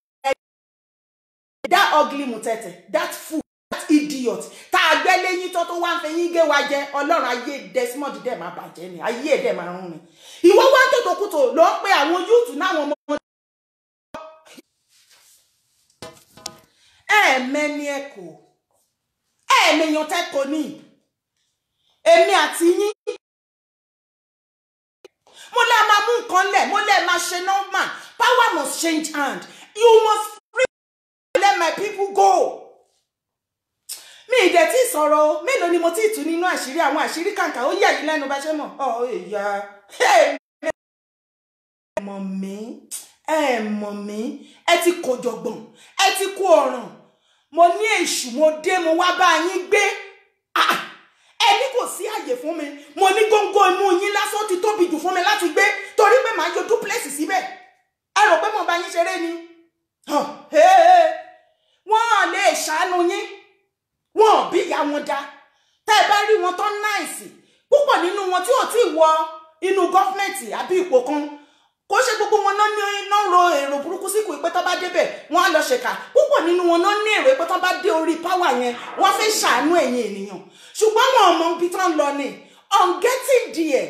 that ugly mutete, that fool, that idiot tá a gbẹ́ lẹ́yìn tó tó wá ń fẹyín gé wa jẹ. Ọlọ́run, ayé Desmond dẹ̀ máa bàjẹ́ ni, ayé ẹ̀ dẹ̀ máa rún ni. Ìwọ wá tòtòkùtò ló ń pe àwọn yúùtù náwọn ọmọ ẹ̀ẹ̀mẹ́ni ẹ̀ kò ẹ̀ẹ̀mẹ̀yàn tẹ́ kò ní èmi àti yín. Mo lẹ́ máa mú nǹkan lẹ̀, mo lẹ́ máa ṣe normal. Power must change hand. You must free, let my people go. Mi ì dẹ̀ tí sọ̀rọ̀ o. Mélòó ni mo ti tú nínú àṣírí, àwọn àṣírí kàǹkà? Ó yà yín lẹ́nu bá ṣe mọ̀. Ọ̀ ìyá, ẹ mọ̀ mí, ẹ mọ̀ mí, ẹ ti kò jọ̀gbọ̀n, ẹ ti kó ọ̀ràn. Mo ní èṣù, mo dé, mo wá bá yín gbé. Ẹ ní kò sí àyè fún mi. Mo ní góńgó imú yín lásán ti tóbi jù fún mi láti gbé, torí pé màá yọ duplex síbẹ̀. Ẹ rò pé mo bá yín ṣeré ni. Wọ́n lè ṣàánú yín, wọn bí ìyá wọn dá. Tẹ́ ẹ bá rí wọn tán náìsì, púpọ̀ nínú wọn tí ò tí ì wọ inú gọ́fìmẹ̀ntì àbí ipò kan, kò ṣe gbogbo wọn náà ní náà ro èrò burúkú síkù pé tó bá débẹ̀ wọ́n á lọ ṣèkà. Púpọ̀ nínú wọn náà ní èrò pé tó bá dé orí páwà yẹn, wọ́n fẹ́ ṣàánú ẹ̀yin ènìyàn, ṣùgbọ́n wọn ò mọ ibi tán lọ ni. On getting there,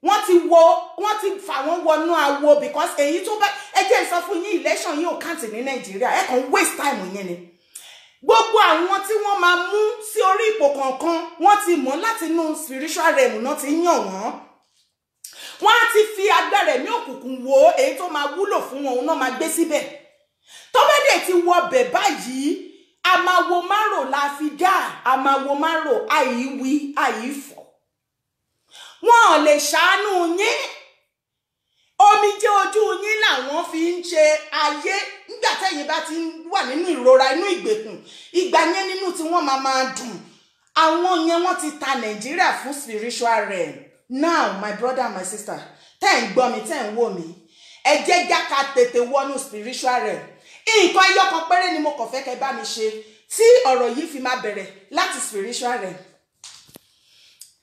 wọ́n ti wọ, wọ́n ti fà wọ́n wọnú awo, because èyí tó bá ẹ jẹ́ n sọ fún yín, election yìí ò count ní Nàìjíríà. Ẹ kàn waste time yẹn ni. Gbogbo àwọn tí wọ́n máa mú sí orí ipò kọ̀ọ̀kan, wọ́n ti mọ̀ láti inú spiritual realm náà ti yàn wọ́n. Wọ́n á ti fi agbára ẹ̀mí òkùnkùn wo èyí tó máa wúlò fún wọn, òun náà máa gbé síbẹ̀. Tó bá dẹ̀ ti wọ bẹ̀ báyìí, a máa wo márò la fi dá, a máa wo márò, àìwí àìfọ̀. Wọn ò lè ṣàánú yín. Omijé ojú yín làwọn fi ń ṣe ayé. Nígbà tẹ́yin bá ti wà nínú ìrora, inú ìgbèkùn, ìgbà yẹn nínú tí wọ́n máa máa dùn. Àwọn yẹn, wọ́n ti ta Nàìjíríà fún spiritual realm. Now, my brother and my sister, tẹ́ ń gbọ́ mi, tẹ́ ń wò mí, ẹ jẹ́ jáka tètè wọnú spiritual realm. Nǹkan ẹyọ kan péré ni mo kàn fẹ́ kẹ́ bá mi ṣe tí ọ̀rọ̀ yìí fi máa bẹ̀rẹ̀ láti spiritual realm.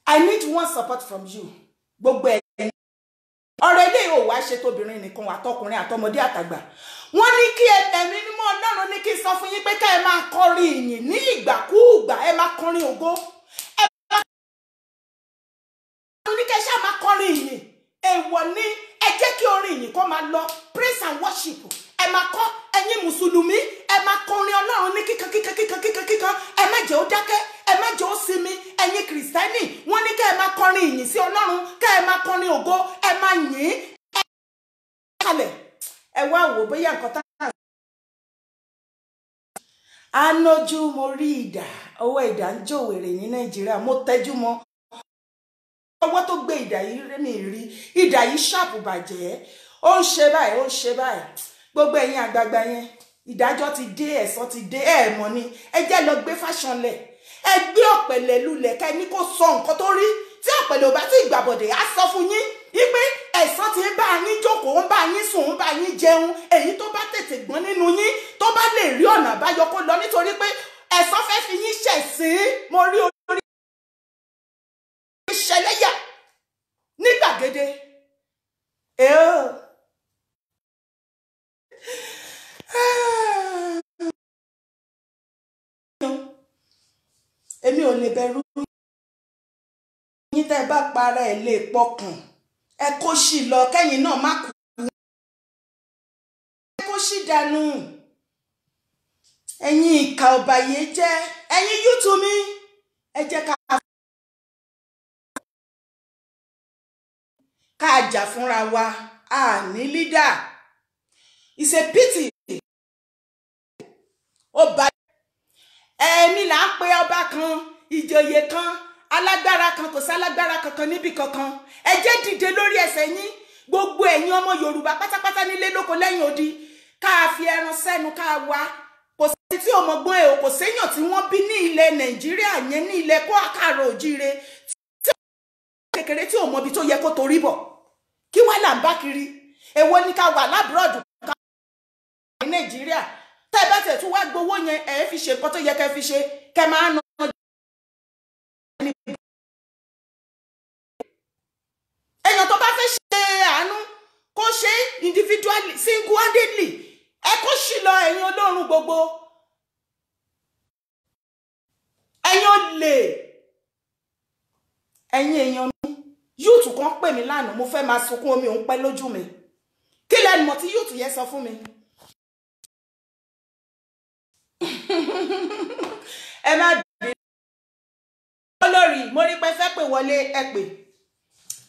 I need one support from you. Gbogbo ẹ̀yin. Ọ̀rọ̀ ilé ò wá ṣe tóbìnrin nìkan, àtọkùnrin àtọmọdé àtàgbà. Wọ́n ní kí ẹ̀mí mímọ́ Ọlọ́run ní kí n sọ fún yín pé ká ẹ máa kọrin ìyìn ní ìgbàkúùgbà, ẹ máa kọrin ògo. Ẹ máa ní kí ẹ ṣáà máa kọrin ìyìn. Èèwọ̀ ni ẹ jẹ́ kí orin ìyìn kó máa lọ, praise and worship. Ẹ máa kọ́, ẹ̀yin mùsùlùmí, ẹ máa kọrin Ọlọ́run ní kíkan kíkan kíkan kíkan kíkan. Ẹ má jẹ́ ó dákẹ́, ẹ má jẹ́ ó sinmi. Ẹ̀yin kìrìsìtẹ́nì, wọ́n ní kẹ́ ẹ máa kọrin ìyìn sí Ọlọ́run, kẹ́ ẹ máa kọrin ògo, ẹ máa yìn. Ẹ kalẹ̀, ẹ wá wò bóyá nǹkan tá à ń. Anójú mo rí ìdà, ọwọ́ ìdà ń jòwèrè ní Nàìjíríà, mo tẹ́jú mọ́. Ọwọ́ tó gbé ìdà yìí rí mi rí, ìdà yìí ṣàpù bàjẹ́, ó ń ṣe báyìí, ó ń ṣe báyìí. Gbogbo ẹ̀yin àgbààgbà yẹn, ìdájọ́ ti dé, ẹ̀san ti dé, ẹ mọ̀ ni. Ẹ jẹ́ lọ gbé Fáṣọlẹ̀, ẹ gbé ọ̀pẹ̀lẹ̀ lulẹ̀ ká ní kó sọ nǹkan tó rí. Tí ọ̀pẹ̀lẹ̀ ò bá tí ìgbàbọ̀dẹ̀ á sọ fún yín wípé ẹ̀san ti ń bá yín jókòó, ń bá yín sùn, ń bá yín jẹun. Èyí tó bá tètè gbọ́n nínú yín, tó bá lè rí ọ̀nà àbáyọ kó lọ, nítorí pé ẹ̀san fẹ́ fi yín ṣẹ̀sín. Mo rí orí ìṣẹ̀lẹ̀yà ní gbàgede. Èmi ò lè bẹ̀rù yín. Tẹ́ ẹ bá para ẹ̀ lè pọkàn, ẹ kó sì lọ, kẹ́yìn náà má kú, ẹ kó sì dànù. Ẹ̀yin ìkà ọ̀bàyéjẹ́, ẹ̀yin yútu mi, ẹ jẹ́ ká jà fúnra wa. A ní leader. It's a pity. Ó bá ẹ̀mí là ń pe ọba kan, ìjòyè kan, alágbára kan, kò sálágbára kankan níbì kankan. Ẹ jẹ́ dìde lórí ẹsẹ̀ yín, gbogbo ẹ̀yin ọmọ Yorùbá pátápátá nílé lóko lẹ́yìn odi, ká fi ẹran sẹ́nu ká wá. Kò sí tí ọmọgbọ́n ẹ̀ o, kò séèyàn tí wọ́n bí ní ilẹ̀ Nàìjíríà yẹn, ní ilẹ̀ kó àkàrà òjíire tí kékeré tí ò mọbi tó yẹ kó torí bọ̀. Kí wá là ń bá kiri? Èwo ni ká wà lábúrọ̀dù ká ní Nàìjíríà? Tẹ́ ẹ bá tẹ̀ tún wá gbowó yẹn, ẹ fi ṣe nǹkan tó yẹ kẹ́ fi ṣe, kẹ́ máa ná. Èèyàn tó bá fẹ́ ṣe àánú kó ṣe individually, single-handedly. Ẹ kó sì lọ, ẹ̀yin olórun gbogbo, ẹ̀yin olè, ẹ̀yin èèyàn mi. Yúùtù kan pè mí lánàá, mo fẹ́ máa sunkún, omi òun pẹ́ lójú mi. Kí lẹ́nu mọ̀ tí yúùtù yẹn sọ fún mi? Ẹ má bínú. Olórí, mo rí pé fẹ́ pè wọlé, ẹ pè.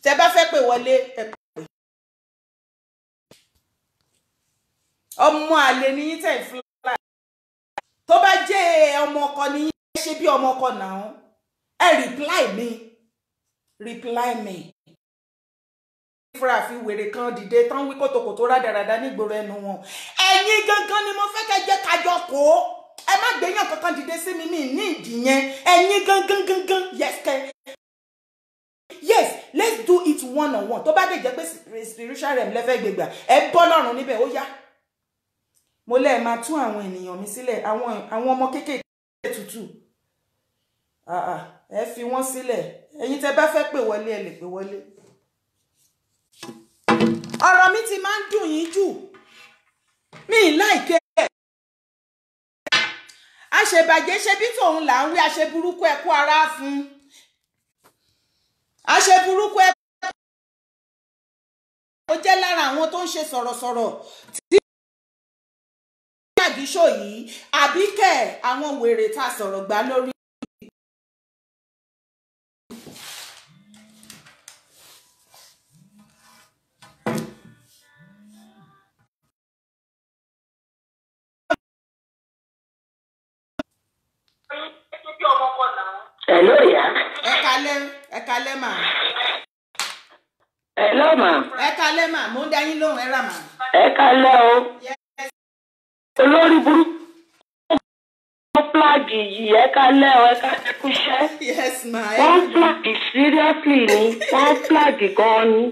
Tẹ bá fẹ́ pè wọlé, ẹ pè. Ọmọ àlè ni yín tẹ̀ ń fúlà. Tó bá jẹ́ ọmọ ọkọ ni yín, ẹ ṣe bí ọmọ ọkọ náà. Ẹ reply mi. Reply me. Fúra fi wèrè kan dìde tán wí kòtòkòtò rádaràda nígboro ẹnu wọn. Ẹ̀yin gangan ni mo fẹ́ kẹ́ jẹ́ kájọ kó. Ẹ má gbéyàn kankan dìde sí mi, mi ní ìdí yẹn. Ẹ̀yin gangan gangan, yes kẹ́. Yes, let's do it one on one. Tó bá dé jẹ́ pé spiritual realm lẹ́fẹ́ gbégbà, ẹ bọ́ lọ́rùn níbẹ̀, ó yá. Mo lẹ́ẹ̀ máa tú àwọn ènìyàn mi sílẹ̀, àwọn ọmọ kéékèèké tútù. Ẹ fi wọ́n sílẹ̀. Ẹ̀yin tẹ́ bá fẹ́ pè wọlé, ẹ lè pè wọlé. Ọ̀rọ̀ mi ti máa ń dùn yín jù. Mi láìké ẹ̀. Àṣebàjẹ́ ṣe bí tòun là ń wí, àṣeburúkú ẹ kú ara fún. Àṣeburúkú ẹ ó jẹ́ lára àwọn tó ń ṣe sọ̀rọ̀sọ̀rọ̀ tí àgíṣò yìí, àbí kẹ̀ àwọn wèrè tá a sọ̀rọ̀ gbá lórí. Hello, ìyá. Ẹ kalẹ́, ẹ kalẹ́ mà. Hello, mà. Ẹ kalẹ́ mà, mo ń dá yín lóhùn, ẹ rà mà. Ẹ kalẹ́ o. Olórí burúkú fúláàgì yìí, ẹ kalẹ́ o, ẹ kalẹ́ kúṣẹ́. Yes, ma. Wọ́n fúláàgì seriously ni, wọ́n fúláàgì gan ni.